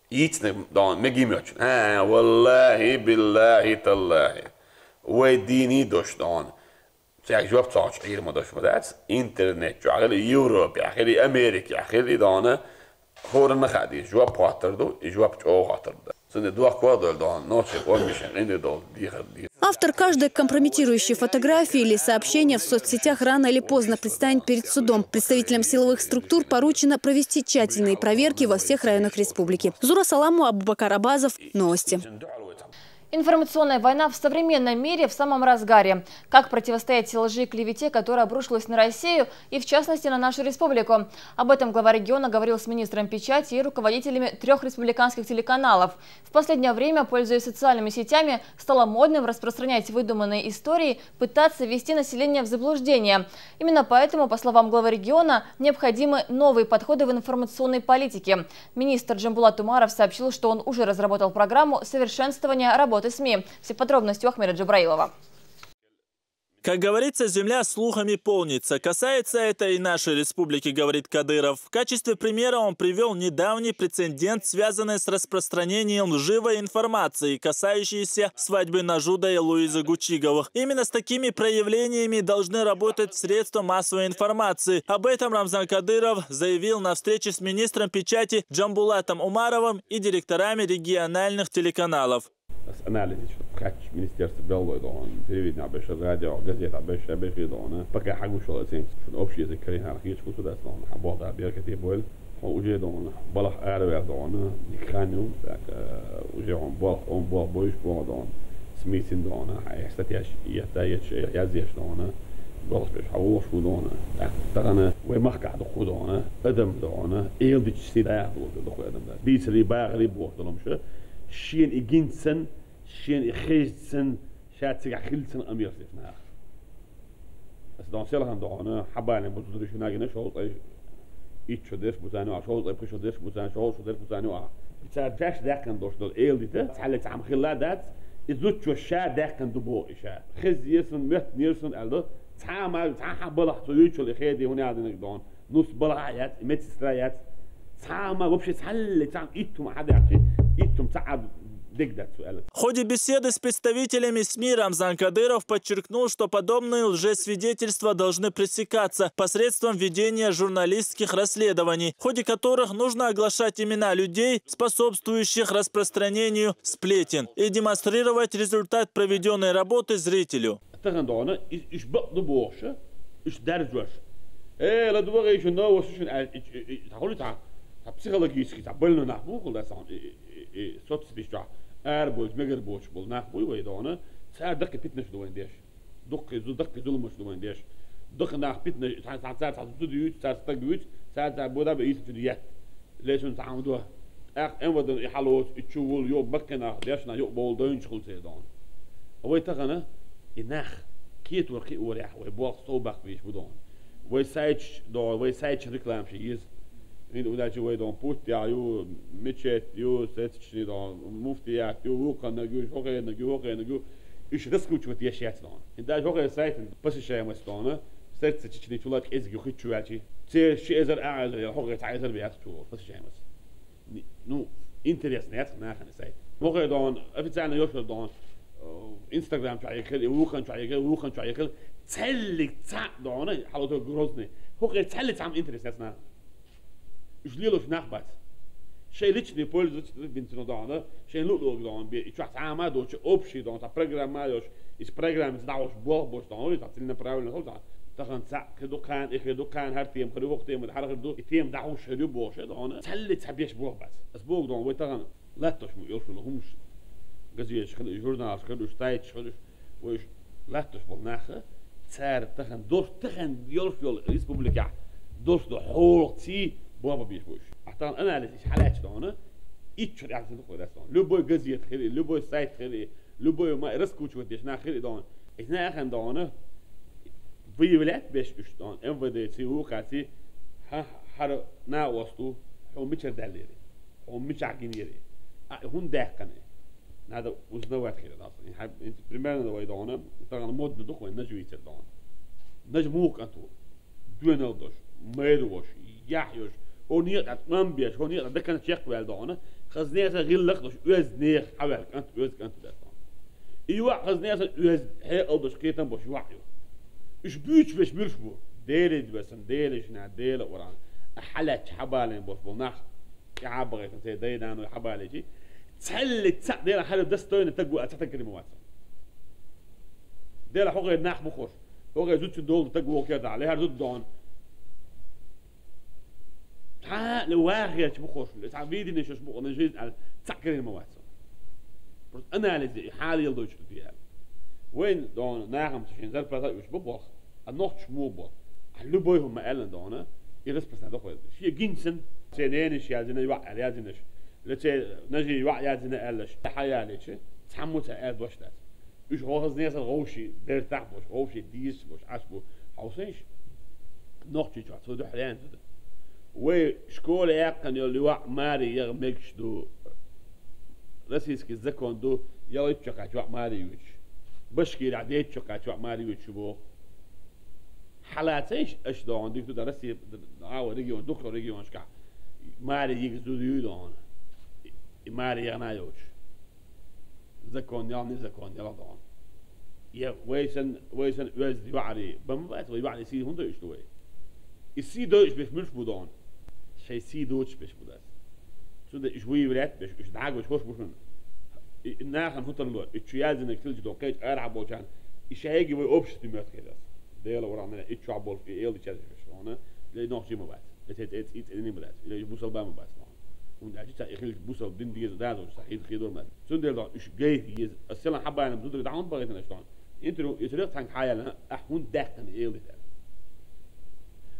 Йицна дон, мегим йоч. А, валлахи, биллахи, таллахи. Вай дийна дош дона. Цхьа жоп цхьаъ Ӏийра ма дош ма дац. Интернет чохь хили, Европехь хили, Америкехь хили дона. ХӀоранна хаа деза, жоп хӀоттар ду, и жоп чӀогӀа хӀоттар ду. Цундела дохко а долу дона, нохчийн къоман мишен къинтӀера долу дехар деза. Автор каждой компрометирующей фотографии или сообщения в соцсетях рано или поздно предстанет перед судом. Представителям силовых структур поручено провести тщательные проверки во всех районах республики. Зура Саламова, Абубакар Абазов. Новости. Информационная война в современном мире в самом разгаре. Как противостоять лжи и клевете, которая обрушилась на Россию и, в частности, на нашу республику? Об этом глава региона говорил с министром печати и руководителями трех республиканских телеканалов. В последнее время, пользуясь социальными сетями, стало модным распространять выдуманные истории, пытаться ввести население в заблуждение. Именно поэтому, по словам главы региона, необходимы новые подходы в информационной политике. Министр Джамбулат Умаров сообщил, что он уже разработал программу совершенствования работы СМИ. Все подробности у Ахмеда Джабраилова. Как говорится, земля слухами полнится. Касается это и нашей республики, говорит Кадыров. В качестве примера он привёл недавний прецедент, связанный с распространением лживой информации, касающейся свадьбы Нажуда и Луизы Гучиговых. Именно с такими проявлениями должны работать средства массовой информации. Об этом Рамзан Кадыров заявил на встрече с министром печати Джамбулатом Умаровым и директорами региональных телеканалов. Ас анализ ю, кхаьчча министерство беллой дона, телевидение беш, радио, газета беш, беш дона. Пока хьагуш вала цен, шун общий язык карийна хьарах ечу кусу дац дона. Хьан болда беркате бойла. Хьо уже дона, балах араваьр дона, никханю, так, э, уже он болх, он болх бойш бо дона. Смитин дона, хьа статьяш, ета, ета, язеш дона. Голос беш, хьа волш бу дона. Так, тахана, вай махках духу дона, адам дона, эл дичси да, духу адам да. Дийцари, багъари бо долам ша. Шен и гинцан, шен и хезцан, ша цигахь хилцан амир сифнах. Ас дон селхан дона, хьабалин бу зудри шунагина шоу цай. Иччо деш бутани, а шоу цай пхишо деш бутани, шоу шо деш бутани, а. Ца деш даккан дош дол эл дита, цале цам хилла дац, и зудчо ша даккан ду бо иша. Хез ерсун, мет нерсун алдо, цама, ца хабалах цу ючул и хеди хуни адинак дон. Нус балагӀа яц, медсестра яц. Цхьа а ма, вообще, цхьалли цхьа а иттум хьадаьхчи, иттум цхьа а дегдац цу аьлла. В ходе беседы с представителями СМИ Рамзан Кадыров подчеркнул, что подобные лжесвидетельства должны пресекаться посредством ведения журналистских расследований, в ходе которых нужно оглашать имена людей, способствующих распространению сплетен, и демонстрировать результат проведённой работы зрителю. Тахан дона, иш, иш бакъ ду бохуша, иш даржош. Э, ладугӀа гӀайшун новость шун аьлла, и, и, и, та хули та, та психологически, та больно нах бу, хул асан, и, и, и, и, соцсетиш чохь, ара болчу, мегар боцуш болу нах буй вай дона, цара даккхи питнаш ду вайн деш. Дуккхи зу-, даккхи зуламаш ду вайн деш. Даккхи нах питнаш, цара, цара, цара, цара зу дуьйцу, цара стаг дуьйцу, цара, цара бода бе ийсачун ет. Лечун цхьа хӀума до. ТӀаккха МВД-на и хьалоцу, и чу вул, йо, баккхинах, дешна, йо, бовла дойнчу хул церан дона. Вай тахана, и нах, кетор кхиорехь, вай болх сов баккхийш бу дона. Вай сайташ дона, вай сайташ рекламаш еза. ХӀинца удачи вай дона, путь я ю, мечеть ю, сетчни дона, муфтият ю, вукханнаг ю, хӀокхеннаг ю, хӀокхеннаг ю. Иш раскручивать еш яц дона. ХӀинца даже хӀокхе сайтан посещаемость дона, сердце чечни чула кӀезиг ю хи чу ваьлчи. Церан ши эзар а эзар, я хӀокхе цхьа эзар бе яц чу, посещаемость. Ни-, ну, интересно яц нахана сайт. ХӀокхе дона, официально йошур дона, э, Instagram чу яхил, и вухан чу яхил, вухан чу яхил, цхьаллиг цхьа дона, хьалото Грозный. ХӀокхе цхьаллиг цхьа интерес яц нахана. Уж лелош нах бац. Шайн личный пользователь бинцина дона, шайн луъ-луъ дона бе, и чохь цхьа а ма доцу, общий дона, цхьа программа а йош, иза программа дӀахьош болх бош дона, и цхьа целенаправленно хӀума цхьа. Тахан цхьа хир ду, кхана и хир ду, кхана хӀара тема хир ю, хӀокху тема хӀара хир ду, и тема дӀахьош хир ю бохуш дона. Цхьалли цхьа беш болх бац. Ас боху дона, вай тахан латтош ма йолуш хӀумаш. Газеташ хир ю, журналаш хир ю, сайташ хир ю. Вай уьш латтош болу наха, цара тахан долуш, тахан йолуш йолу республикехь долуш долу хьолахций боба беш бу уьш. Ахьа тахана анализ иш хьалаьцча дона, итт шо тӀаьхьа ду кхой дац дона. Любой газета хир и, любой сайт хир и, любой ма раскручивать деш нах хир и дона. Иза нахана дона, выявлять беш уьш дона, МВД-ций, вукхаций, хьан хӀара накъосту, хьо мичара даьллера. Хьо мичахь гинера? А, хӀунда даьккхина? Надо узнавать хир дац. Хьа, примерно вай дона, тахана модна ду вай нажа вийцар дона. Нажа муха кӀант ву? Доьналла долуш, майра волуш, яхь йолуш, хӀо некъа тӀе тӀом беш, хӀо некъа тӀе дакана чекхваьлла дона. Хаза нехан гӀиллакх долуш, оьзда нехан хьаваьлла кӀант, оьзда кӀант дац дона. И йоӀ хазне сан оьз хьекъал долуш кхетам болуш йоӀ ю. Уьш буьйцуш берш муьлш бу? Делан везан, Делан жина, Делан Къуръан. А хьалаьцча хьабалийна болуш болу нах, тӀаьхьа бахийтина церан дай-наной хьабалийчи, цхьаллиг цхьаъ Делан хьалха достойный таг ву а цхьа таг карийна ма вац. Делан хьо гӀайр нах бу хууш, хьо гӀайр зудчун долу таг ву кертахь, лехьар зуда дохьуна. Цхьа а вахарчу бу хууш, цхьа виденеш йолуш бу хууш, жизнь аьлла, цхьаъ карийна ма вац. Просто анализ е, и хьала елдойчу ду аьлла. Вайн дохьуна нахамца шайн зарплата а уьш бу болх, а нохчаш муха бо. А любой хӀума ма аьллина дохьуна, и распространять дохуьйту. Шен гинсан, церан ненаш яздина йоӀ аьлла яздинаш, ле церан нажи йоӀ яздина аьллаш, хьаялийча, цхьаммо цхьа аьлла дош дац. Уьш хӀокхуза несан вовшийн бертахь болуш, вовшийн дезаш болуш Ӏаш бу хьовсийша. Нохчийчохь цо дуьхьал яьнна ду. Вай школа яьккхина йолу йоӀ маре яха мегаш ду. Российский закон ду, ялхитта чу кхаьчча йоӀ маре юьйцуш. Башкирехь дейтта чу кхаьчча йоӀ маре юьйцуш ю боху. Хьалацийша аша дохьуна дика ду дан Россия, а, регион, дукхах регионашкахь маре йигаза ду юй дохьуна. И маре яхна йоцуш. Закон ял, незакон ял дохьуна. Я вай сан, вай сан оьзда йоӀарий, бан ма бац, вай йоӀарий сий хӀунда дойуш ду вай? И сий дойуш берш муьлш бу дохьуна? Шайн сий доцуш берш бу дац. Цундела уьш вуй вряд берш, уьш дӀагош хӀорш бу шуна. И, и нахана хӀун тарло, и чу яздинарг хилча дохьуна, кхечу арахь болчарна, и шайги вай обществе моьтту хир дац. Делан Къуръан, и чохь болуш, и эладича яздеш берш дохьуна, и нохчий ма бац. Эцет эц и цӀе ма бац, и бусалба ма бац нохьа. ХӀунда аьлча цхьа и хилча бусалба дин деза дазуш, цхьа хид хидор ма. Цундела дохьуна уьш гайта еза. Ас селан хьабаьнна зударг дӀа хӀунда бахийтина аша дохьуна? Интервью, интервью цхьаьнга хьаяьллина, ахь хӀунда даьккхина элира?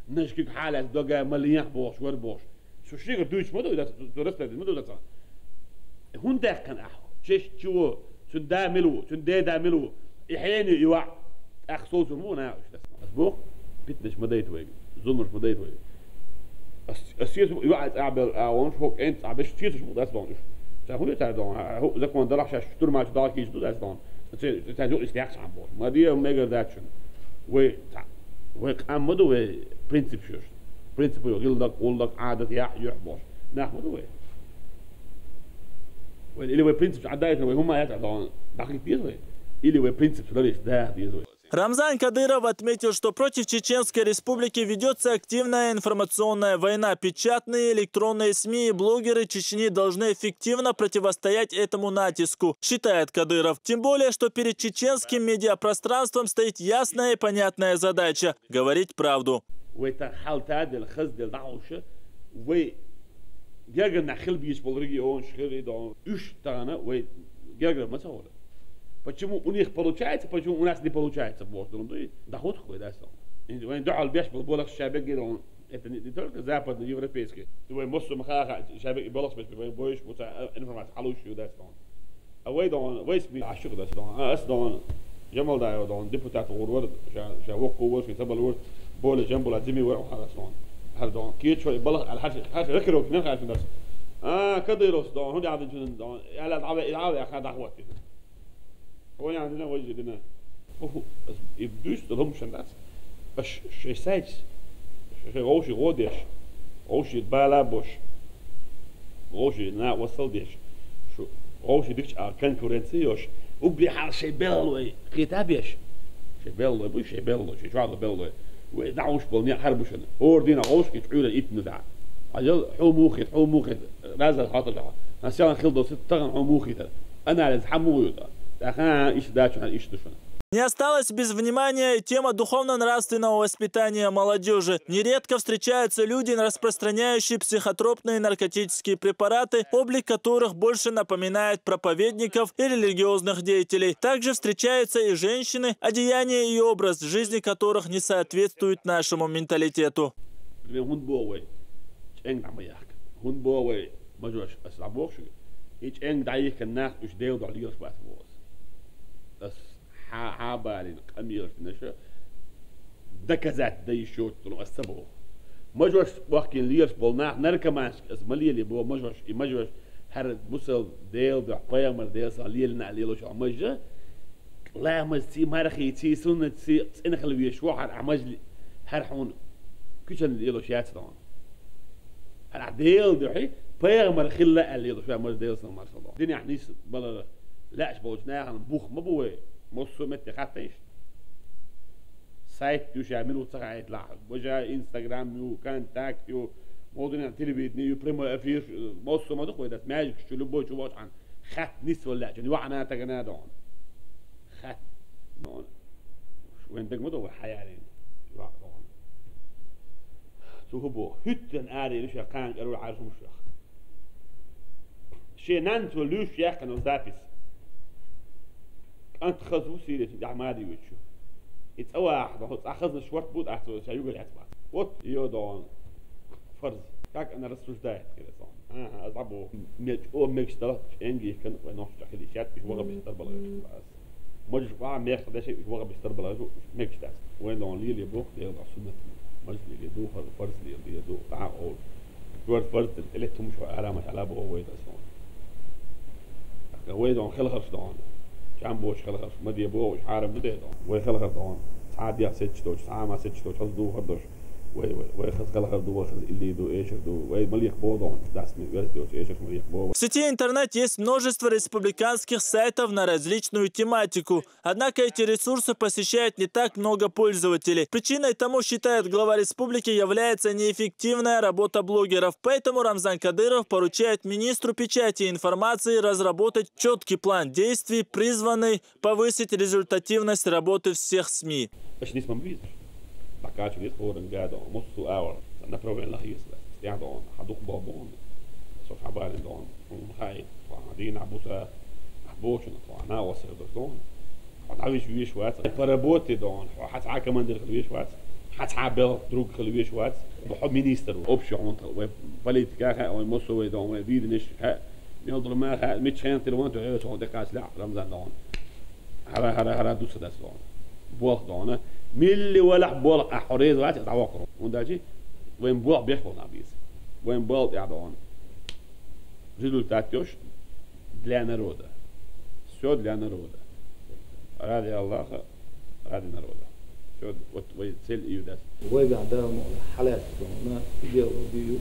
Нажкиг хьалаьцна дога ма лехьа бохуш, вара бохуш. Цу шигара дуьйцуш ма ду, цу расследование ма ду цхьа. ХӀунда даьккхина ахь? Честь чего? Цуьнан да мила ву, цуьнан деда мила ву, и хьенан и ваӀ, тӀаккха совцур ма ву наха уьш дац. Ас боху, питанаш ма дайта вайга, зуламаш ма дайта вайга. Ас, ас сецам, и ваӀ цӀа а белла, а, вон шо кӀентан цӀа беш, сецаш ма дац дохьуна уьш. Ца хӀун ю цара дохьуна? ХӀу закон далахь шаьш тюрьма чу дахкийча ду дац дохьуна. Ца, ца, ца юкъа иза яхча хьан боху. Ма де, мегар дац шуна. Вай, цхьа, вай къам ма ду вай принцип шуьш. Принцип ю, гӀиллакх, гӀуллакх, Ӏадат, яхь, юьхь бохуш. Нах ма ду вай. Вай, или вай принцип Ӏадайтина, вай хӀума яц а дохьуна. ДӀахӀитта деза вай. Или вай принцип ларийша даха деза вай. Рамзан Кадыров отметил, что против Чеченской Республики ведется активная информационная война. Печатные и электронные СМИ и блогеры Чечни должны эффективно противостоять этому натиску, считает Кадыров. Тем более, что перед чеченским медиапространством стоит ясная и понятная задача — говорить правду. Вай тхан хьал тадел, хаздел дӀахьуша, вай гергара нах хила бийца болу регионаш хир и дохьуна. Уьш тахана вай гергара ма ца хуьлу. Почему у них получается, почему у нас не получается, боху долу дуй? Да хӀуттахь вай дац дохьуна. Вайн дуьхьал беш болу болахь ша бегира хьуна. Это не, не только западноевропейские. Вай массо ма хаха, ша бегира болахь беш, вайн бойш, буца, а, информация хьалуш ю дац дохьуна. А вай дохьуна, вай СМИ, а шу дац дохьуна. А ас дохьуна, Жамалдаев дохьуна, депутат гӀур вара, ша, ша воккху вара, ша сабал вара, бола Жамбула зими вара, хьан ас дохьуна. ХӀара дохьуна, кечо и балах, ал хьаш, хьаш ракировка, нан хьаш дац. А, Кадыровс дохьуна, хӀун яхьдин чун дохьуна, яла дӀаве, дӀаве, хьан дӀахваттина. Хьо ян дина, вай дина. Уху, и дуьйцу ломшан дац. Аш шай сайц, шай вовши гӀо деш, вовши бала бош, вовши на васал деш, шу вовши дикч а конкуренция йош, угли хьал шай беллой, хита беш. Шай беллой, буй шай беллой, шай чуала беллой. Вай дауш бол не харбушан. Ордина вовшки чуйра итну да. Ажал хьо мухит, хьо мухит, раза хата да. На селан хил досит, таган хьо мухит. Анализ хьамугӀуьйту. ТӀаккха иштта дачу хьан иштта ду шуна. Не осталась без внимания и тема духовно-нравственного воспитания молодежи. Нередко встречаются люди, распространяющие психотропные наркотические препараты, облик которых больше напоминает проповедников и религиозных деятелей. Также встречаются и женщины, одеяние и образ жизни которых не соответствует нашему менталитету. Пример, хӀунда боху вай? ЧӀенга дӀа ма яхка. ХӀунда боху вай? Мажош, ас дӀабоху шуьга. И чӀенга дӀайихкина нах уьш Делан дуьхьа лелаш бац боху ас. Ас хьа-, хьабалийна къамелаш дина ша доказать дан йиш йоцу ас ца боху. Мажош бохкина лелаш болу нах наркоманский ас ма лелий боху мажош. И мажош хӀара бусал Делан дуьхьа, пайхамар Делан сан лелина а лелош а мажа, ламазций, мархийций, суннатций цӀена хила везаш ву хӀара а мажли-, хӀара хьуна куьчан лелош яц дохьуна. ХӀара Делан дуьхьа, пайхамар хилла аьлла лелаш ваьа мажа Делан сан маршалла. Динехь нийса балара Лаьаш болчу нахана бух ма бу вай. Массо а метте хаттайш. Сайт ю ша, мила ву ца хаийталахь. Важа Инстаграм ю, Контакт ю, модуна телевидение ю, прямой эфир, массо а ма ду вай дас. Маьждигаш чу любой чу вахча хьан хатта нисвала лаьа, чу вахана тагана дона. Хатта. Вайн даг ма ду вай хьаярин. Вах дона. Цу хӀу боху, хӀуьттан аре ю ша кхана кӀарву хьарчу мушах. Шен нанна цо луьйш яьккхина оцу запись. КӀант хаза ву Сирия, цуьнан тӀехь маде воьдуш ву. И цӀа ваха, доху цӀа хазна шорт бу, тӀаккха цо ша югара хьаьцбац. Вот, йо, доху. Фарз. Как она рассуждает, говорит он. Ага, аз дӀабоху. Мел чӀогӀа мегаш дала, чӀенга йихкина, вай нохча хила йиш яц, уьш ваха бистар бала веш бац. Мажуш бахьа мехкадеши уьш ваха бистар бала веш мегаш дац. Вайн доху леле боху, Делан доху суннат. Мажуш леле ду, фарз, фарз леле ду, дӀа а олу. Вай фарз дина тӀе летта хӀумаш вай арама хьала боху вай дас доху. Вай доху хелхарш доху. Чам бохуш хелхарш, ма де бохуш, хьарам ма де доху. Вай хелхар доху. Цхьа а дегӀ сетча доцуш, цхьа а ма сетча доцуш, хаза духар дош. Вай, вай, вай хаза хелхар ду, вай хаза илли ду, эшар ду. Вай малих боху доху. Дас ми верт йоцу эшарш малих боху. В сети интернет есть множество республиканских сайтов на различную тематику. Однако эти ресурсы посещает не так много пользователей. Причиной тому, считает глава республики, является неэффективная работа блогеров. Поэтому Рамзан Кадыров поручает министру печати и информации разработать четкий план действий, призванный повысить результативность работы всех СМИ. Аша нисмам виза. Бакачу виза хоран гадо, муссу авар. Направление лахиса. Стяхдо он, хадух бобон. Со хабарин дон. Хай, хадина буса. Бочун, хана васа дон. Хьо дӀавиш веш вац, по работе дон, хьо хьаца командир хила веш вац, хьаца бел друг хила веш вац, хьо министр, общий хьонтал, вай политика хаьа, вай массо вай дон, вай виденеш хаьа, мел дол ма хаьа, мичхен тир вон, то хьо декхач ла, Рамзан дон. Хара, хара, хара дуса дас дон. Болх дон. Милли валах болх, а хьо реза вац, а вакро. Он дачи, вайн болх бех болна биз. Вайн болх я дон. Результат тёш для народа. Всё для народа. Ради Аллаха, ради народа. Всё, вот вай цель и удас. Вайган да хьалаьцна идеологию,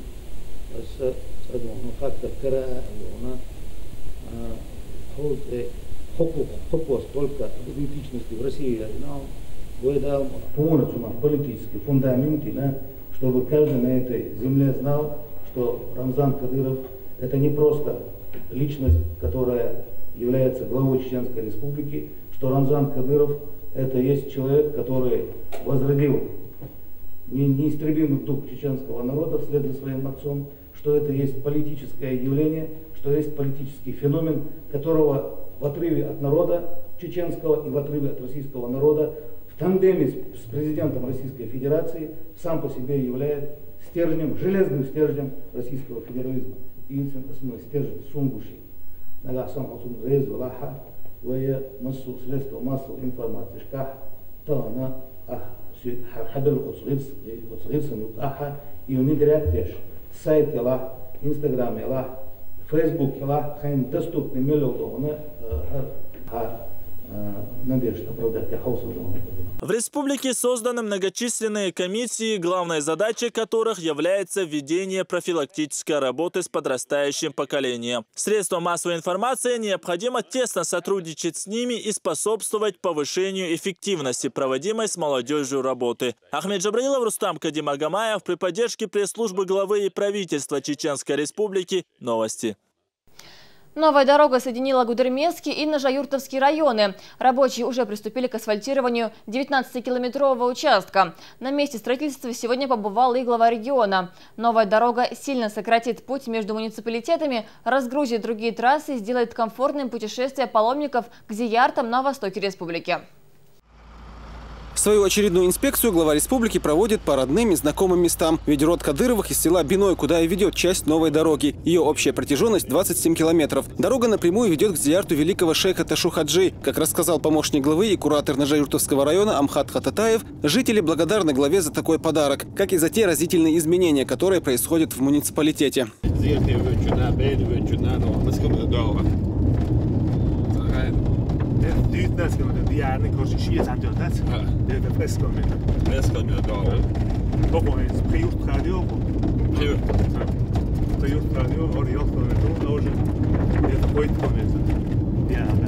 аса цӀа дохна фактор кара дохна, а, хьо, э, хӀокху-, хӀокхо столько идентичности в России, я знал, вай да. Полностью на политический фундамент, и на, чтобы каждый на этой земле знал, что Рамзан Кадыров — это не просто личность, которая является главой Чеченской Республики, что Рамзан Кадыров — это есть человек, который возродил не-, неистребимый дух чеченского народа вслед за своим отцом, что это есть политическое явление, что есть политический феномен, которого в отрыве от народа чеченского и в отрыве от российского народа в тандеме с, с президентом Российской Федерации сам по себе является стержнем, железным стержнем российского федерализма. И основной стержень сунгуши. Нагахь сан хьо цунна реза велахьа, вай массо средства массовой информации шкахь, тахана, ахь, хьабел оцу гӀирс, оцу гӀирсан юкъахьа, и внедрять деш, сайт ялахь, Инстаграм ялахь, Фейсбук ялахь, тхайн доступный мел йолу дохана, э, хьа, хьа, э, надежда оправдать я хьовсал дохана. В республике созданы многочисленные комиссии, главной задачей которых является ведение профилактической работы с подрастающим поколением. Средствам массовой информации необходимо тесно сотрудничать с ними и способствовать повышению эффективности проводимой с молодёжью работы. Ахмед Джабраилов, Рустам Кадимагомаев при поддержке пресс-службы главы и правительства Чеченской Республики. Новости. Новая дорога соединила Гудермесский и Нажаюртовский районы. Рабочие уже приступили к асфальтированию девятнадцатикилометрового участка. На месте строительства сегодня побывал и глава региона. Новая дорога сильно сократит путь между муниципалитетами, разгрузит другие трассы и сделает комфортным путешествие паломников к зияртам на востоке республики. Свою очередную инспекцию глава республики проводит по родным и знакомым местам. Ведь род Кадыровых из села Биной, куда и ведёт часть новой дороги. Её общая протяжённость двадцать семь километров. Дорога напрямую ведёт к зиярту великого шейха Ташу Хаджи. Как рассказал помощник главы и куратор Нажаюртовского района Амхат Хататаев, жители благодарны главе за такой подарок, как и за те разительные изменения, которые происходят в муниципалитете. Зиярте вочуна, бед вочуна, но мы скажем дорога. Девятнадцать километров, я не короче, шесть сантиметров, да? Да. Это пять километров. Пять километров дорога. Какой? Приют ходил? Приют. Приют ходил, говорю, я километр, тоже где-то пять километров. Я, да.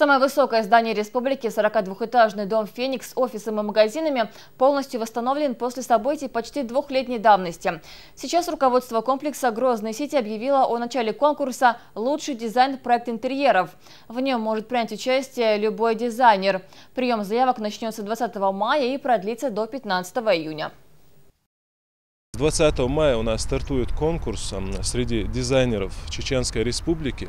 Самое высокое здание республики, сорокадвухэтажный дом «Феникс» с офисом и магазинами, полностью восстановлен после событий почти двухлетней давности. Сейчас руководство комплекса «Грозный Сити» объявило о начале конкурса «Лучший дизайн-проект интерьеров». В нем может принять участие любой дизайнер. Прием заявок начнется двадцатого мая и продлится до пятнадцатого июня. Двадцатого мая у нас стартует конкурс среди дизайнеров Чеченской Республики.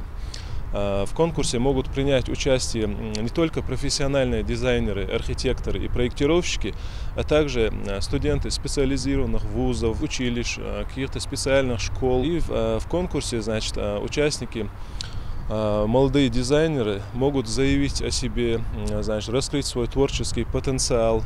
В конкурсе могут принять участие не только профессиональные дизайнеры, архитекторы и проектировщики, а также студенты специализированных вузов, училищ, каких-то специальных школ. И в конкурсе, значит, участники, молодые дизайнеры могут заявить о себе, значит, раскрыть свой творческий потенциал.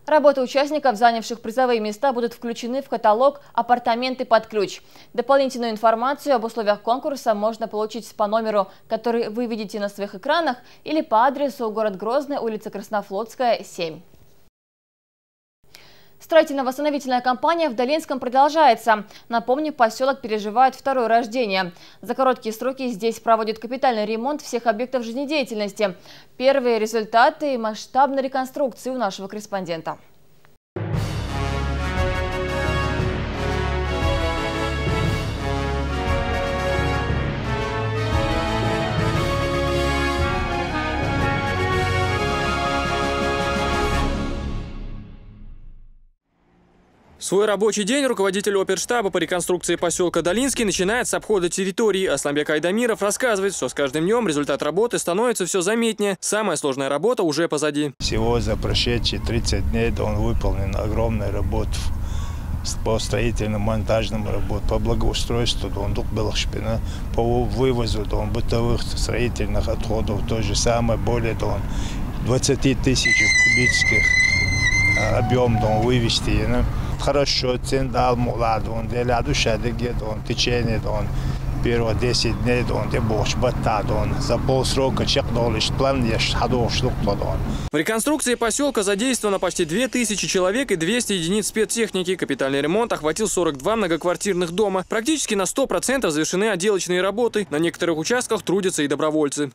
Работы участников, занявших призовые места, будут включены в каталог «Апартаменты под ключ». Дополнительную информацию об условиях конкурса можно получить по номеру, который вы видите на своих экранах, или по адресу: город Грозный, улица Краснофлотская, семь. Строительно-восстановительная кампания в Долинском продолжается. Напомню, поселок переживает второе рождение. За короткие сроки здесь проводят капитальный ремонт всех объектов жизнедеятельности. Первые результаты масштабной реконструкции у нашего корреспондента. Свой рабочий день руководитель оперштаба по реконструкции поселка Долинский начинает с обхода территории. Асламбек Айдамиров рассказывает, что с каждым днем результат работы становится все заметнее. Самая сложная работа уже позади. Всего за прошедшие тридцать дней он выполнен огромная работа по строительно-монтажным работам, по благоустройству, он дук белых шпина, по вывозу он бытовых строительных отходов, то же самое, более он двадцати тысяч кубических объем дон вывести. Хорошо, цен дал муладон, деляду шадыгедон, течениедон, первые десять дней дон, де бош баттадон. За полсрока чек долиш план еш хадош луктадон. В реконструкции поселка задействовано почти две тысячи человек и двести единиц спецтехники. Капитальный ремонт охватил сорок два многоквартирных дома. Практически на сто процентов завершены отделочные работы. На некоторых участках трудятся и добровольцы.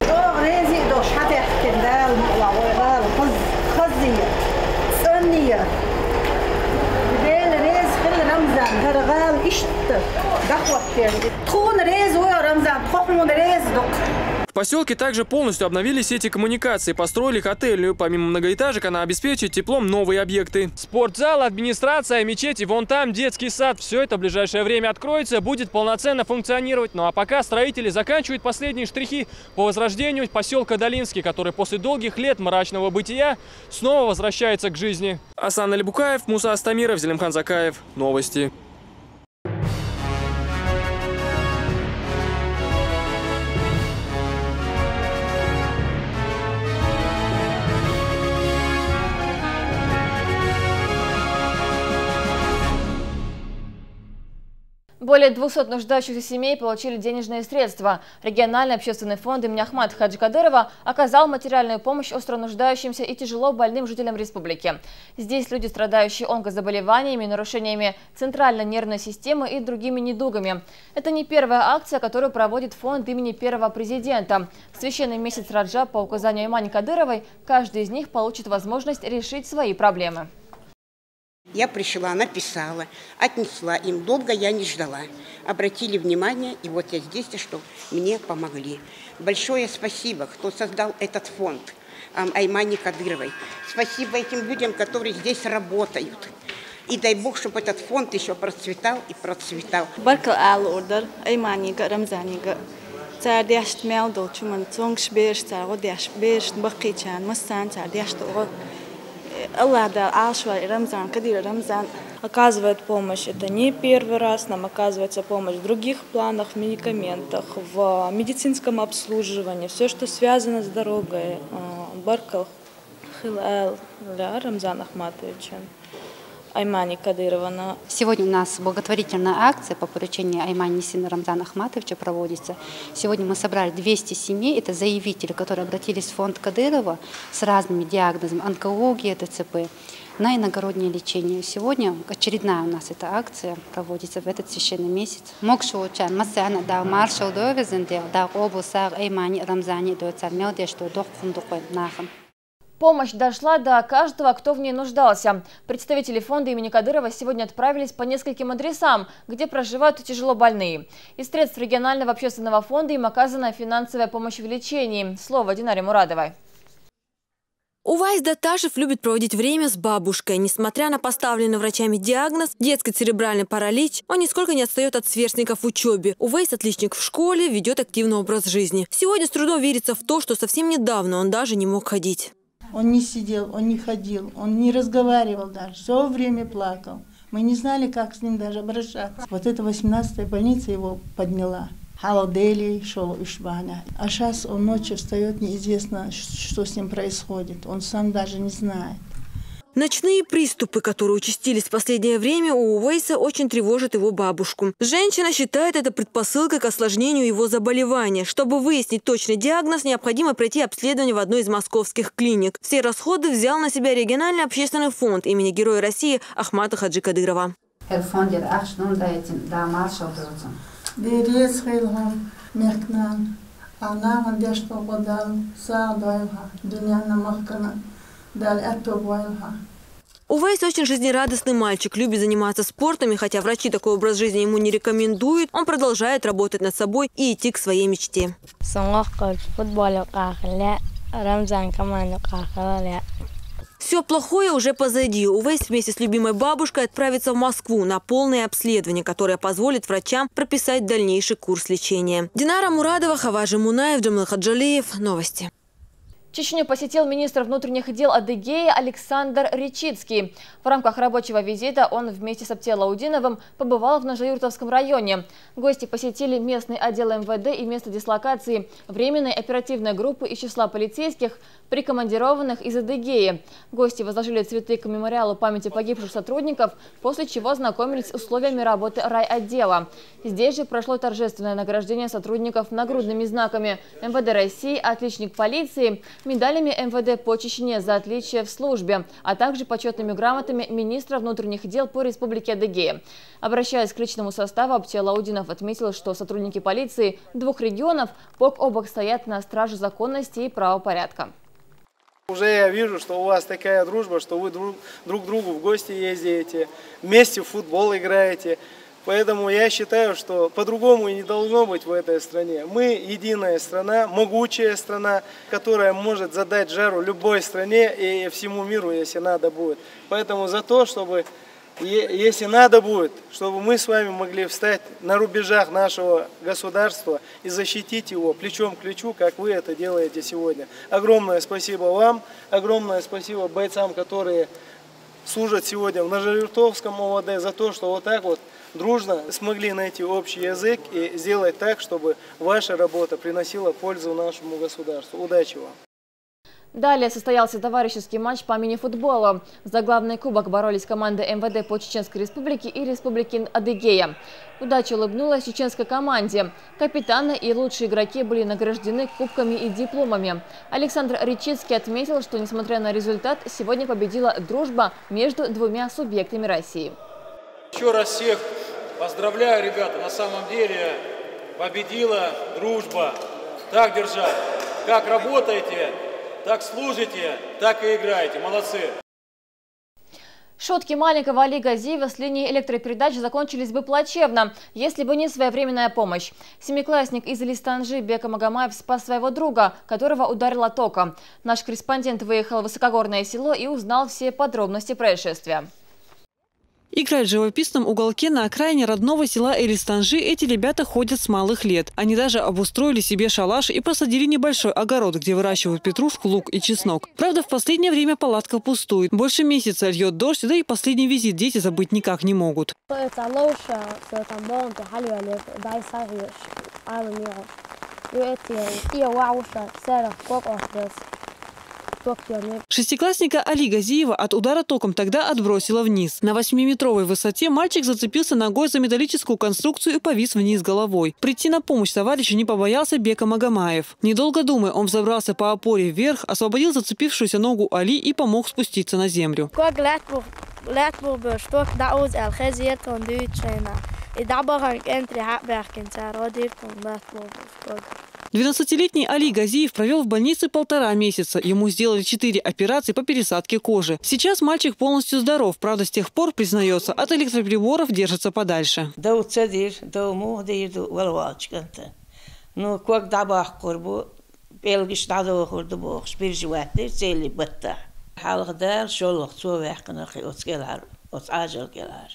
В поселке также полностью обновили сети коммуникаций, построили котельную. Помимо многоэтажек, она обеспечит теплом новые объекты. Спортзал, администрация, мечеть и вон там детский сад. Все это в ближайшее время откроется, будет полноценно функционировать. Ну а пока строители заканчивают последние штрихи по возрождению поселка Долинский, который после долгих лет мрачного бытия снова возвращается к жизни. Асан Алибукаев, Муса Астамиров, Зелимхан Закаев. Новости. Более двухсот нуждающихся семей получили денежные средства. Региональный общественный фонд имени Ахмата Хаджи Кадырова оказал материальную помощь остро нуждающимся и тяжело больным жителям республики. Здесь люди, страдающие онкозаболеваниями, нарушениями центральной нервной системы и другими недугами. Это не первая акция, которую проводит фонд имени первого президента. В священный месяц Раджаб по указанию Аймани Кадыровой каждый из них получит возможность решить свои проблемы. Я пришла, написала, отнесла им. Долго я не ждала. Обратили внимание, и вот я здесь, что мне помогли. Большое спасибо, кто создал этот фонд, Аймани Кадыровой. Спасибо этим людям, которые здесь работают. И дай Бог, чтобы этот фонд еще процветал и процветал. Баркал алла ордер Айманига, Рамзанига. Цар дяшт мял долчу ман цонгш берш, цар го дяш берш баккичан, массан цар дяшт го. Аллах Дала алшва Рамзан, Кадыр Рамзан. Оказывает помощь, это не первый раз, нам оказывается помощь в других планах, в медикаментах, в медицинском обслуживании, все, что связано с дорогой. Баркал хил ал ля Рамзан Ахматовича. Аймани Кадыровна. Сегодня у нас благотворительная акция по поручению Аймани Нисина Рамзана Ахматовича проводится. Сегодня мы собрали двести семей. Это заявители, которые обратились в фонд Кадырова с разными диагнозами, онкология, ДЦП. На иногороднее лечение. Сегодня очередная у нас эта акция проводится в этот священный месяц. Мог шоу чан, массана да маршал довезен дел, да обу саг, эй, мани, Рамзани, до цармел, де, что дох, хундукой, нахам. Помощь дошла до каждого, кто в ней нуждался. Представители фонда имени Кадырова сегодня отправились по нескольким адресам, где проживают тяжело больные. Из средств регионального общественного фонда им оказана финансовая помощь в лечении. Слово Динаре Мурадовой. Увайс Даташев любит проводить время с бабушкой. Несмотря на поставленный врачами диагноз — детский церебральный паралич, он нисколько не отстает от сверстников в учебе. Увайс — отличник в школе, ведет активный образ жизни. Сегодня с трудом верится в то, что совсем недавно он даже не мог ходить. Он не сидел, он не ходил, он не разговаривал даже, все время плакал. Мы не знали, как с ним даже обращаться. Вот эта восемнадцатая больница его подняла. Халал Дели шел Ишбана. А сейчас он ночью встает, неизвестно, ш- что с ним происходит. Он сам даже не знает. Ночные приступы, которые участились в последнее время у Увейса, очень тревожат его бабушку. Женщина считает это предпосылкой к осложнению его заболевания. Чтобы выяснить точный диагноз, необходимо пройти обследование в одной из московских клиник. Все расходы взял на себя региональный общественный фонд имени Героя России Ахмата Хаджи Кадырова. Эр фондер ахш нун дайтин да маршал дойцун. Дерез хилгам мехкнан, анаган дешто годал сар дойлха, дуньяна махкана дал это бойлха. Увайс очень жизнерадостный мальчик, любит заниматься спортом, и хотя врачи такой образ жизни ему не рекомендуют, он продолжает работать над собой и идти к своей мечте. Соңоқ қылып футбол қақылы, Рамзан команда қақылы. Все плохое уже позади. Увайс вместе с любимой бабушкой отправится в Москву на полное обследование, которое позволит врачам прописать дальнейший курс лечения. Динара Мурадова, Хаважи Мунаев, Джамил Хаджалиев. Новости. Чечню посетил министр внутренних дел Адыгеи Александр Речицкий. В рамках рабочего визита он вместе с Аптиалаудиновым побывал в Нажаюртовском районе. Гости посетили местный отдел МВД и место дислокации временной оперативной группы из числа полицейских, прикомандированных из Адыгеи. Гости возложили цветы к мемориалу памяти погибших сотрудников, после чего ознакомились с условиями работы райотдела. Здесь же прошло торжественное награждение сотрудников нагрудными знаками МВД России «Отличник полиции», медалями МВД по Чечне «За отличие в службе», а также почетными грамотами министра внутренних дел по Республике Адыгея. Обращаясь к личному составу, Аптиалаудинов отметил, что сотрудники полиции двух регионов бок о бок стоят на страже законности и правопорядка. Уже я вижу, что у вас такая дружба, что вы друг, друг к другу в гости ездите, вместе в футбол играете. Поэтому я считаю, что по-другому и не должно быть в этой стране. Мы единая страна, могучая страна, которая может задать жару любой стране и всему миру, если надо будет. Поэтому за то, чтобы, е- если надо будет, чтобы мы с вами могли встать на рубежах нашего государства и защитить его плечом к плечу, как вы это делаете сегодня. Огромное спасибо вам, огромное спасибо бойцам, которые служат сегодня в Нажаюртовском ОВД, за то, что вот так вот дружно смогли найти общий язык и сделать так, чтобы ваша работа приносила пользу нашему государству. Удачи вам! Далее состоялся товарищеский матч по мини-футболу. За главный кубок боролись команды МВД по Чеченской Республике и Республики Адыгея. Удача улыбнулась чеченской команде. Капитаны и лучшие игроки были награждены кубками и дипломами. Александр Речицкий отметил, что, несмотря на результат, сегодня победила дружба между двумя субъектами России. Еще раз всех поздравляю, ребята. На самом деле победила дружба. Так держать. Как работаете, так служите, так и играете. Молодцы. Шутки маленького Али Газиева с линии электропередач закончились бы плачевно, если бы не своевременная помощь. Семиклассник из Элистанжи Бека Магомаев спас своего друга, которого ударило током. Наш корреспондент выехал в высокогорное село и узнал все подробности происшествия. Играя в живописном уголке на окраине родного села Элистанжи, эти ребята ходят с малых лет. Они даже обустроили себе шалаш и посадили небольшой огород, где выращивают петрушку, лук и чеснок. Правда, в последнее время палатка пустует. Больше месяца льет дождь, да и последний визит дети забыть никак не могут. Шестиклассника Али Газиева от удара током тогда отбросило вниз. На восьмиметровой высоте мальчик зацепился ногой за металлическую конструкцию и повис вниз головой. Прийти на помощь товарищу не побоялся Бека Магомаев. Недолго думая, он взобрался по опоре вверх, освободил зацепившуюся ногу Али и помог спуститься на землю. Kok lett volna, lett volna stok, da az el kezét van düütséna. I da bahan kentri hátbehkin csára dirkon lett volna stok. Двенадцатилетний Али Газиев провел в больнице полтора месяца. Ему сделали четыре операции по пересадке кожи. Сейчас мальчик полностью здоров, правда, с тех пор, признается, от электроприборов держится подальше. Дов цедир, дов мухдир, дов валвалчканта. Ну, кок дабах курбу, белгиш дадо хурду бохш, биржи ваттир, цели батта. Халхдал, шоллох, цо вяхкана хи, оцгелар, оц ажал гелар.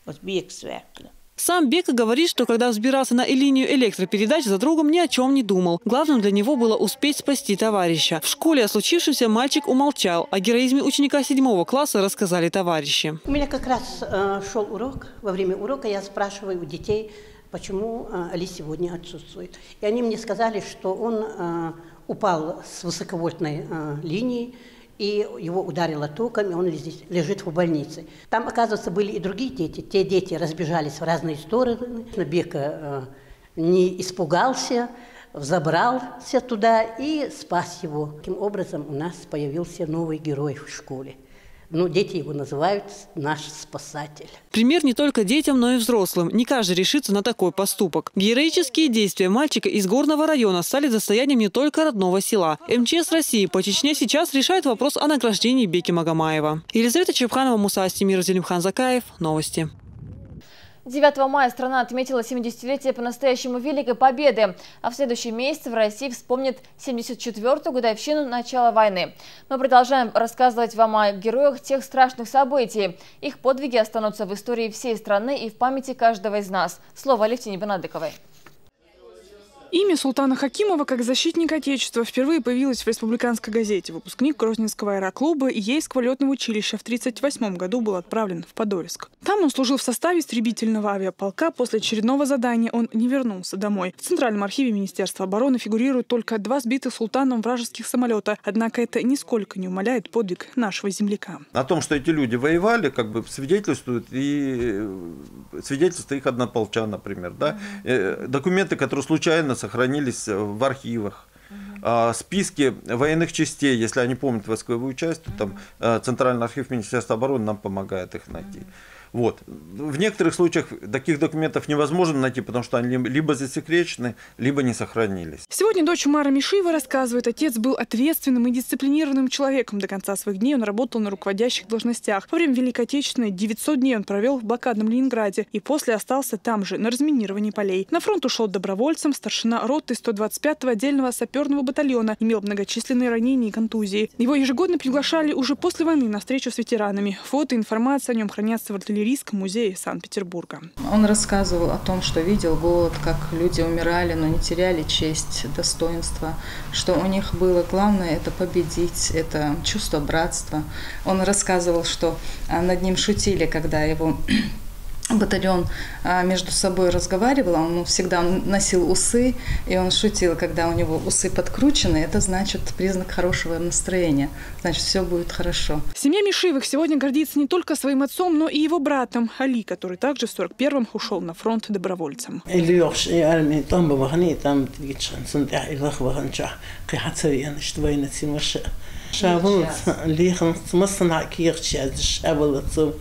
Вот Бекс вяхкана. Сам Бека говорит, что когда взбирался на линию электропередач, за другом ни о чем не думал. Главным для него было успеть спасти товарища. В школе о случившемся мальчик умолчал. О героизме ученика седьмого класса рассказали товарищи. У меня как раз э, шел урок. Во время урока я спрашиваю у детей, почему э, Али сегодня отсутствует. И они мне сказали, что он э, упал с высоковольтной э, линии, и его ударило током, и он лежит, лежит в больнице. Там, оказывается, были и другие дети. Те дети разбежались в разные стороны. Бека э, не испугался, взобрался туда и спас его. Таким образом, у нас появился новый герой в школе. Ну, дети его называют наш спасатель. Пример не только детям, но и взрослым. Не каждый решится на такой поступок. Героические действия мальчика из Горного района стали достоянием не только родного села. М Ч С России по Чечне сейчас решает вопрос о награждении Беки Магомаева. Елизавета Чепханова, Муса Астемиров, Зелимхан Закаев. Новости. Девятого мая страна отметила семидесятилетие по-настоящему Великой Победы, а в следующем месяце в России вспомнит семьдесят четвёртую годовщину начала войны. Мы продолжаем рассказывать вам о героях тех страшных событий. Их подвиги останутся в истории всей страны и в памяти каждого из нас. Слово Алевтине Бенадыковой. Имя Султана Хакимова как защитника Отечества впервые появилось в республиканской газете. Выпускник Грозненского аэроклуба и Ейского лётного училища в тридцать восьмом году был отправлен в Подольск. Там он служил в составе истребительного авиаполка. После очередного задания он не вернулся домой. В Центральном архиве Министерства обороны фигурируют только два сбитых Султаном вражеских самолёта. Однако это нисколько не умаляет подвиг нашего земляка. О том, что эти люди воевали, как бы свидетельствует и э, свидетельство их однополчан, например, да. Э, документы, которые случайно сохранились э, в архивах, а, списки военных частей, если они помнят войсковую часть, то там э, Центральный архив Министерства обороны нам помогает их найти. Вот. В некоторых случаях таких документов невозможно найти, потому что они либо засекречены, либо не сохранились. Сегодня дочь Умара Мишиева рассказывает, отец был ответственным и дисциплинированным человеком. До конца своих дней он работал на руководящих должностях. Во время Великой Отечественной девятьсот дней он провёл в блокадном Ленинграде и после остался там же, на разминировании полей. На фронт ушёл добровольцем, старшина роты сто двадцать пятого отдельного сапёрного батальона, имел многочисленные ранения и контузии. Его ежегодно приглашали уже после войны на встречу с ветеранами. Фото и информация о нём хранятся в Артиллерийском музее Санкт-Петербурга. Он рассказывал о том, что видел голод, как люди умирали, но не теряли честь, достоинство, что у них было главное — это победить, это чувство братства. Он рассказывал, что а, над ним шутили, когда его батальон а, между собой разговаривал, он всегда носил усы, и он шутил, когда у него усы подкручены, это значит признак хорошего настроения, значит, всё будет хорошо. Семья Мишиевых сегодня гордится не только своим отцом, но и его братом Али, который также в сорок первом ушёл на фронт добровольцем. Илли йохш и арми там бабахни, там тигичхан сунтя илах баханча, кихацави аништ война цимаша. Шабун лихан смасна кирча шабалацу.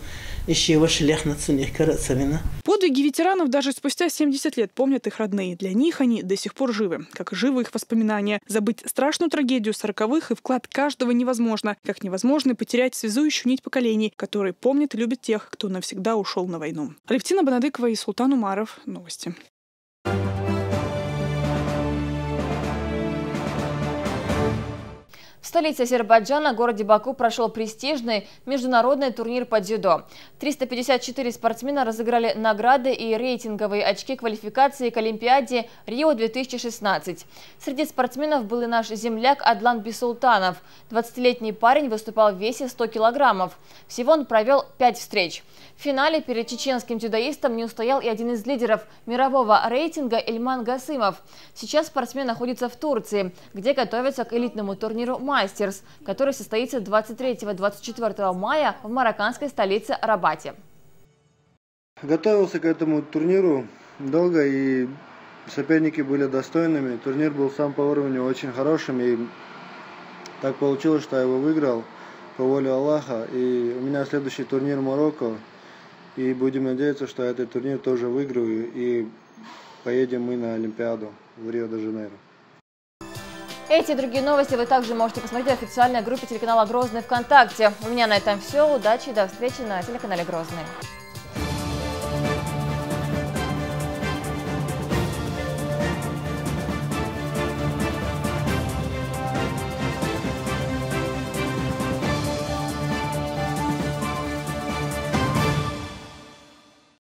Подвиги ветеранов даже спустя семьдесят лет помнят их родные. Для них они до сих пор живы, как и живы их воспоминания. Забыть страшную трагедию сороковых и вклад каждого невозможно, как невозможно потерять связующую нить поколений, которые помнят и любят тех, кто навсегда ушёл на войну. Алевтина Бонадыкова и Султан Умаров. Новости. В столице Азербайджана, городе Баку, прошёл престижный международный турнир по дзюдо. Триста пятьдесят четыре спортсмена разыграли награды и рейтинговые очки квалификации к Олимпиаде Рио две тысячи шестнадцать. Среди спортсменов был и наш земляк Адлан Бисултанов. Двадцатилетний парень выступал в весе сто килограммов. Всего он провёл пять встреч. В финале перед чеченским дзюдоистом не устоял и один из лидеров мирового рейтинга Ильман Гасымов. Сейчас спортсмен находится в Турции, где готовится к элитному турниру Мастерс, который состоится двадцать третьего — двадцать четвёртого мая в марокканской столице Рабате. Готовился к этому турниру долго, и соперники были достойными. Турнир был сам по уровню очень хорошим, и так получилось, что я его выиграл по воле Аллаха. И у меня следующий турнир в Марокко, и будем надеяться, что я этот турнир тоже выиграю, и поедем мы на Олимпиаду в Рио-де-Жанейро. Эти и другие новости вы также можете посмотреть в официальной группе телеканала «Грозный» ВКонтакте. У меня на этом все. Удачи и до встречи на телеканале «Грозный».